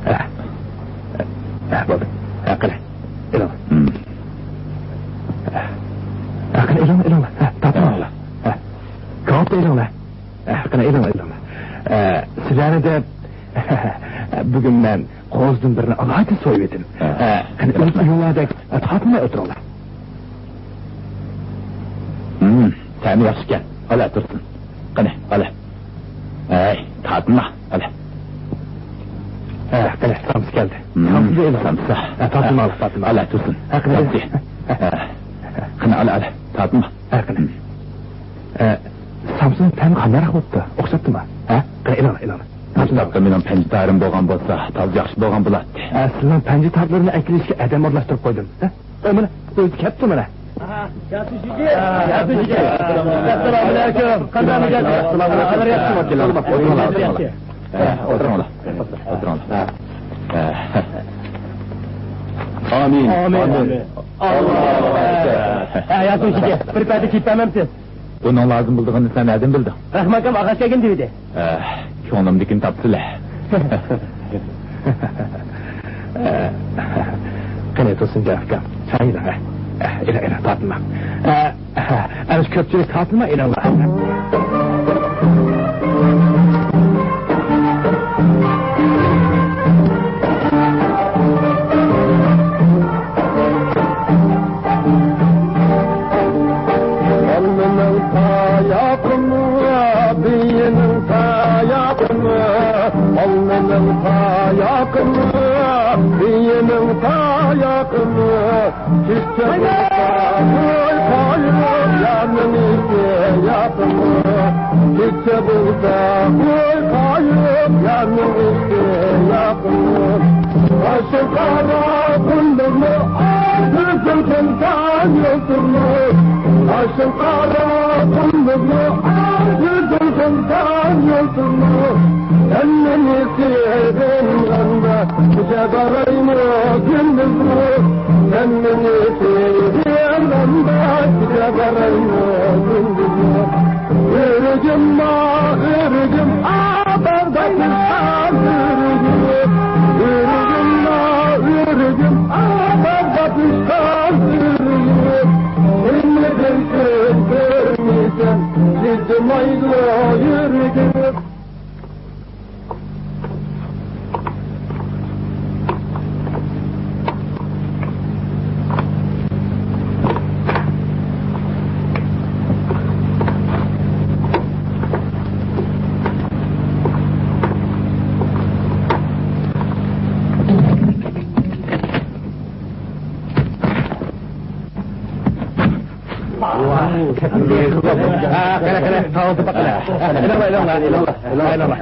ھە. ھە، بولدى. ھە، قېنى. ئېلىڭ. ھىم. ھە، قېنى، ئېلىڭ، ئېلىڭ. ھە، تارتىڭ. ھە. ھە. كاۋاپنى ئېلىڭلار. ھە، قېنى، ئېلىڭ، ئېلىڭ. ھە، سىلەرنى دەپ، بۈگۈن مەن قوزىدىن بىرنى ئالاھىدە سويۇۋېتىم. ھە. ھە، قېنى، ئۆز ئۆيۈڭلاردەك، ھە، تارتىنماي ئولتۇرۇڭلار. ھىم، تەمى ياخشىكەن. ئالا، تۇرسۇن. قېنى، ئالا. ھەي، تارتىنما، ئالا. ئەنە، سامسا كەلدى. مم، سامسا دەيدۇ. سامسا. ھە، تارتىنما، تارتىنما. ئەلە، تۇرسۇن. ھە، قېنى. سامسا. ھە. قېنى، ئەلە، ئەلە، تارتىنما. ھە، قېنى. مم. ئە، سامسىنىڭ تەمى قانداقراق بوپتۇ؟ ئوخشاپتىما؟ ھە؟ قېنى، ئېلىڭلار، ئېلىڭلار. مۇشۇ تاپتا مېنىڭ پەنجە تارىم بولغان بولسا، تازا ياخشى بولغان بولاتتى. ئە، سىزنىڭ پەنجە تارلىرىنى ئەكېلىشكە ئادەم ئورۇنلاشتۇرۇپ قويدۇم. ھە؟ ئە، مانا، ئۆزى كەپتۇ مانا. ئەسسالامۇ ئەلەيكۇم. قانداق مىجەز؟ ئەسسالامۇ ئەلەيكۇم. ئولتۇرۇڭلار، ئولتۇرۇڭلار. ئە، ئولتۇرۇڭلار. ئولتۇرۇڭلار. ئامىن. ئامىن. ئامىن. ئاللاھۇ ئەكبەر. ئە، ياسىن ئىككى، بىر پەدە كىيىپ بەرمەمسىز؟ بۇنىڭ لازىم بولىدىغىنىنى سەن نەدىن بىلدىڭ؟ رەھمەتكەم ئاغاش كەلگەن دېۋىدى. ئە، كۆڭلۈمدىكىنى تاپتىلە. قېنى، تۇرسۇنجان ئاكام، چاي ئېلىڭ، ئە. ئە، ئېلىڭ، ئېلىڭ، تارتىنماڭ. ئە، ئە، ئەمىسە كۆپچىلىك تارتىنما، ئېلىڭلار. ئالمىنىڭ تاياقىمۇ، بىيىنىڭ تاياقىمۇ، ئالمىنىڭ تاياقىمۇ، بىيىنىڭ تاياقىمۇ، كېچە بولسا قوي قايىق، يارنىڭ ئىشى ياقىمۇ، كېچە بولسا قوي قايىق، يارنىڭ ئىشى ياقىمۇ. قاشىڭ قارا قۇندۇزمۇ، ئاي، كۆزۈڭ تىنسان يۇلتۇزمۇ. قاشىڭ قارا قۇندۇزمۇ، ئاي، كۆزۈڭ تىنسان يۇلتۇزمۇ. سەن مېنى سېغىنغاندا، كېچە بارايمۇ، كۈندۈزمۇ؟ سەن مېنى سېغىنغاندا، كېچە بارايمۇ، كۈندۈزمۇ؟ ئۆرۈگۈم، ئا، ئۆرۈگۈم، ئا، باغدا پىشقان ئۆرۈگۈم. ئۆرۈگۈم، ئا، ئۆرۈگۈم، ئا، باغدا پىشقان ئۆرۈگۈم. كۆرمىدىم، كۆز كۆرمىسەم، يىتمايدۇ يۈرىكىم. ھە، قېنى، قېنى، تاۋۇز تاپاق، قېنى. ئېلىڭلار، ئېلىڭلار، ئېلىڭلار.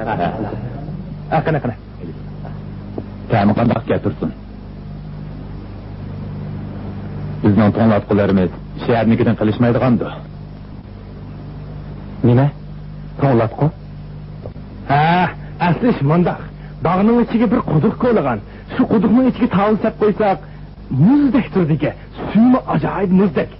ھە، قېنى، قېنى. تەمى قانداق ئىكەن تۇرسۇن؟ بىزنىڭ توڭلاتقۇلىرىمىز شەھەرنىڭكىدىن قېلىشمايدىغاندۇ؟ نېمە؟ توڭلاتقۇ؟ ھە، ئەسلى ئىش مۇنداق. باغنىڭ ئىچىگە بىر قۇدۇق كولىغان. شۇ قۇدۇقنىڭ ئىچىگە تاۋۇز سەپ قويساق، مۇزدەك تۇرىدىكەن. سۈيىمۇ ئاجايىپ مۇزدەك.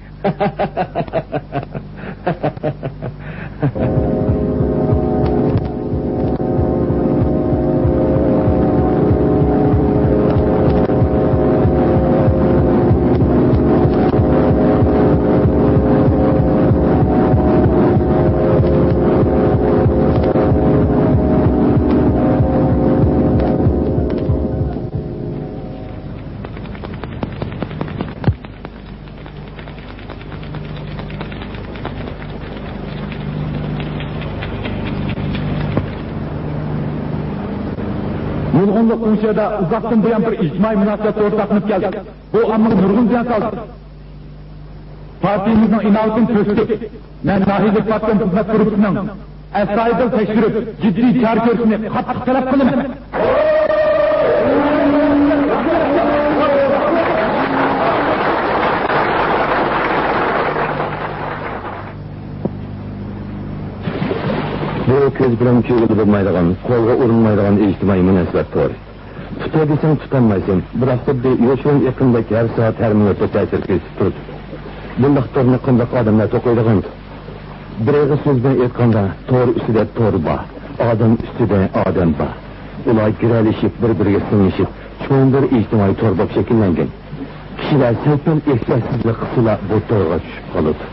نۇرغۇنلۇق ئۇ يەردە ئۇزاقتىن بۇيان بىر ئىجتىمائىي مۇناسىۋەت تورى ساقلىنىپ كەلدى. بۇ ئاممىغا نۇرغۇن زىيان سالدى. پارتىيىمىزنىڭ ئىناۋىتىنى كۆرسىتىپ، مەن ناھىيەلىك پارتكوم خىزمەت گۇرۇپپىسىنىڭ ئەستايىدىل تەكشۈرۈپ، جىددىي چارە كۆرۈشىنى قاتتىق تەلەپ قىلىمەن. بۇ كۆز بىلەن كۆرگىلى بولمايدىغان، قولغا ئۇرۇنمايدىغان ئىجتىمائىي مۇناسىۋەت تورى. تۇتاي دېسەڭ تۇتالمايسەن، بىراق خۇددى يوشۇرۇن ئېقىندەك ھەر سائەت، ھەر مىنۇتتا تەسىر كۆرسىتىپ تۇرىدۇ. بۇنداق تورنى قانداق ئادەملەر توقۇيدىغاندۇ؟ بىر ئېغىز سۆز بىلەن ئېيتقاندا، تور ئۈستىدە تور بار، ئادەم ئۈستىدە ئادەم بار. ئۇلار گىرەلىشىپ، بىر-بىرىگە سىڭىشىپ، چوڭ بىر ئىجتىمائىي تور بولۇپ شەكىللەنگەن. كىشىلەر سەل-پەل ئېھتىياتسىزلىق قىلسىلا، بۇ تورغا چۈشۈپ قالىدۇ.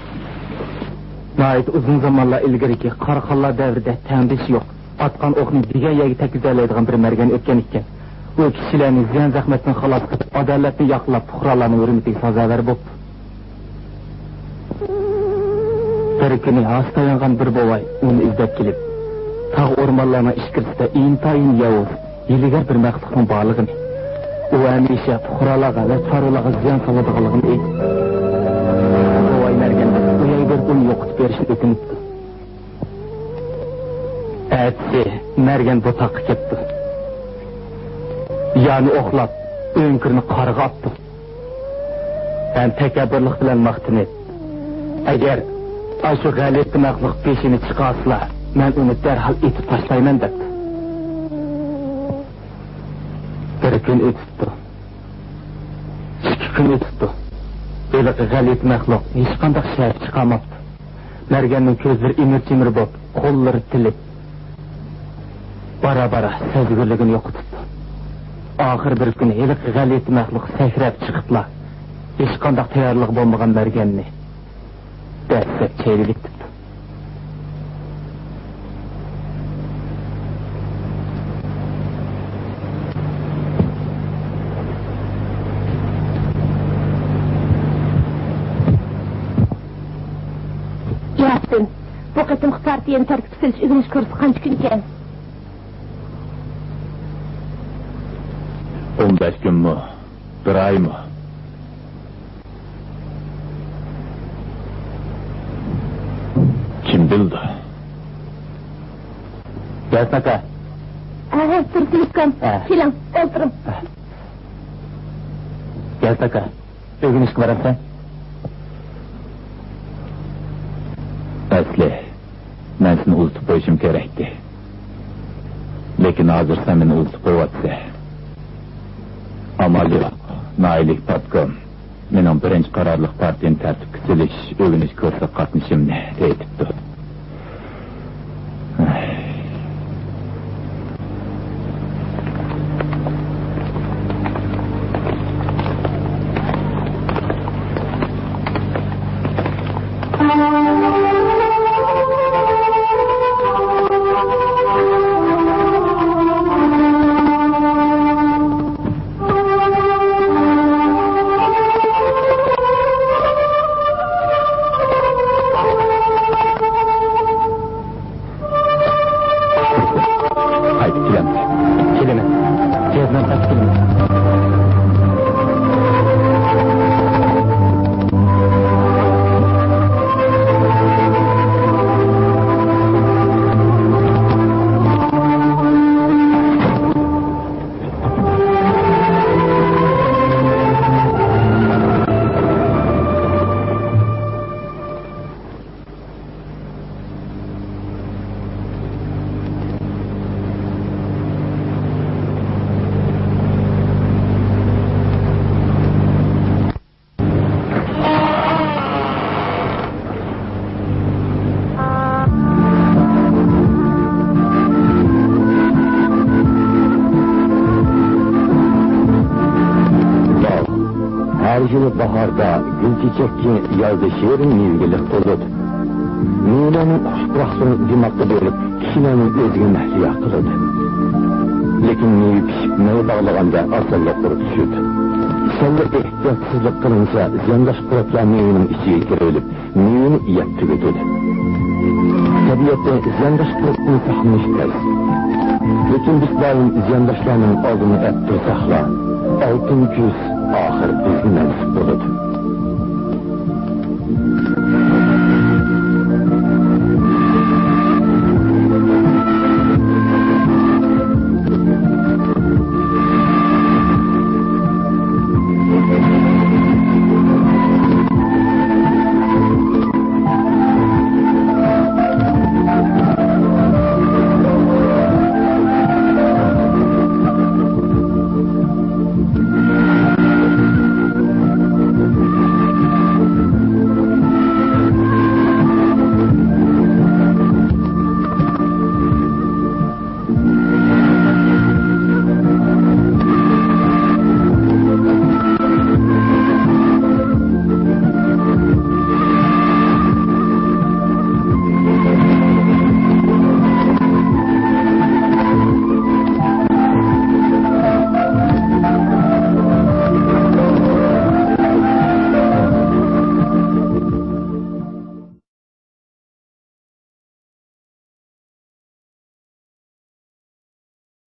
ناھايىتى ئۇزۇن زامانلار ئىلگىرىكى قاراخانلار دەۋرىدە تەڭدىشى يوق، ئاتقان ئوقنى دېگەن يەرگە تەگكۈزەلەيدىغان بىر مەرگەن ئۆتكەن ئىكەن. ئۇ كىشىلەرنى زىيان-زەخمەتتىن خالاس قىلىپ، ئادالەتنى ياقلاپ، پۇقرالارنىڭ ھۆرمىتىگە سازاۋەر بوپتۇ. بىر كۈنى ھاسا تايانغان بىر بوۋاي ئۇنى ئىزدەپ كېلىپ، تاغ-ئورمانلارنىڭ ئىچكىرىسىدە ئىنتايىن ياۋۇز، ھىيلىگەر بىر مەخلۇقنىڭ بارلىقىنى، ئۇ ھەمىشە پۇقرالارغا ۋە چارۋىلارغا زىيان سالىدىغانلىقىنى ئېيتىپ، بوۋاي مەرگەندىن ئۇ يەر بېرىپ ئۇنى يوقىتىپ بېرىشنى ئۆتۈنۈپتۇ. ئەتىسى مەرگەن بۇ تاغقا كەپتۇ. يارنى ئوقلاپ، ئۆڭكۈرنى قارغا ئاپتۇ. ھەم تەكەببۇرلۇق بىلەن ماختىنىپ، ئەگەر ئاشۇ غەلىتە مەخلۇق بېشىنى چىقارسىلا، مەن ئۇنى دەرھال ئېتىپ تاشلايمەن، دەپتۇ. بىر كۈن ئۆتۈپتۇ. ئىككى كۈن ئۆتۈپتۇ. ھېلىقى غەلىتە مەخلۇق ھېچقانداق شەپە چىقارماپتۇ. مەرگەننىڭ كۆزلىرى ئىمىر-چىمىر بولۇپ، قوللىرى تىلىپ، بارا-بارا سەزگۈرلۈكىنى يوقىتىپتۇ. ئاخىرى بىر كۈنى ھېلىقى غەلىتە مەخلۇق سەكرەپ چىقىپلا، ھېچقانداق تەييارلىقى بولمىغان مەرگەننى دەسسەپ چەيلىۋېتىپتۇ. ياسىن، بۇ قېتىمقى پارتىيەنى تەرتىپكە سېلىش ئۆگىنىش كۇرسى قانچە كۈنكەن؟ ئون بەش كۈنمۇ؟ بىر ئايمۇ؟ كىم بىلىدۇ؟ ياسىن ئاكا. ھە، ھە، تۇرسۇن ئۇكام. ھە. كېلىڭ، ئولتۇرۇڭ. ياسىن ئاكا، ئۆگىنىشكە بارامسەن؟ ئەسلى، مەن سېنى ئۇزىتىپ قويۇشۇم كېرەكتى. لېكىن ھازىر سەن مېنى ئۇزىتىپ قويۇۋاتىسەن. ئامال يوق، ناھىيەلىك پارتكوم مېنىڭ بىرىنچى قارارلىق پارتىيەنى تەرتىپكە سېلىش ئۆگىنىش كۇرسىغا قاتنىشىشىمنى تېيىتىپتۇ. قايتىپ كېلەمسەن؟ كېلىمەن. تېزدىن قايتىپ كېلىمەن. باغ. ھەر يىلى باھاردا گۈل چېچەككە، يازدا شېرىن مېۋىگە لىق تولىدۇ. مېۋىلەرنىڭ خۇش پۇراقلىرى دىماققا بېرىپ، كىشىلەرنىڭ ئۆزىگە مەھلىيا قىلىدۇ. لېكىن مېۋە پىشىپ، مېۋە باغلىغاندا ئاسانلا قۇرۇپ چۈشىدۇ. سەللا ئېھتىياتسىزلىق قىلىنسا، زىيانداش قۇرتلار مېۋىنىڭ ئىچىگە كىرىۋېلىپ، مېۋىنى يەپ تۈگىتىدۇ. تەبىئەتتە زىيانداش قۇرتتىن ساقلىنىش تەس. لېكىن بىز دائىم زىيانداشلارنىڭ ئالدىنى ئەپ تۇرساقلا، ئالتۇن كۈز ئاخىر بىزنى مەنسۇپ بولىدۇ.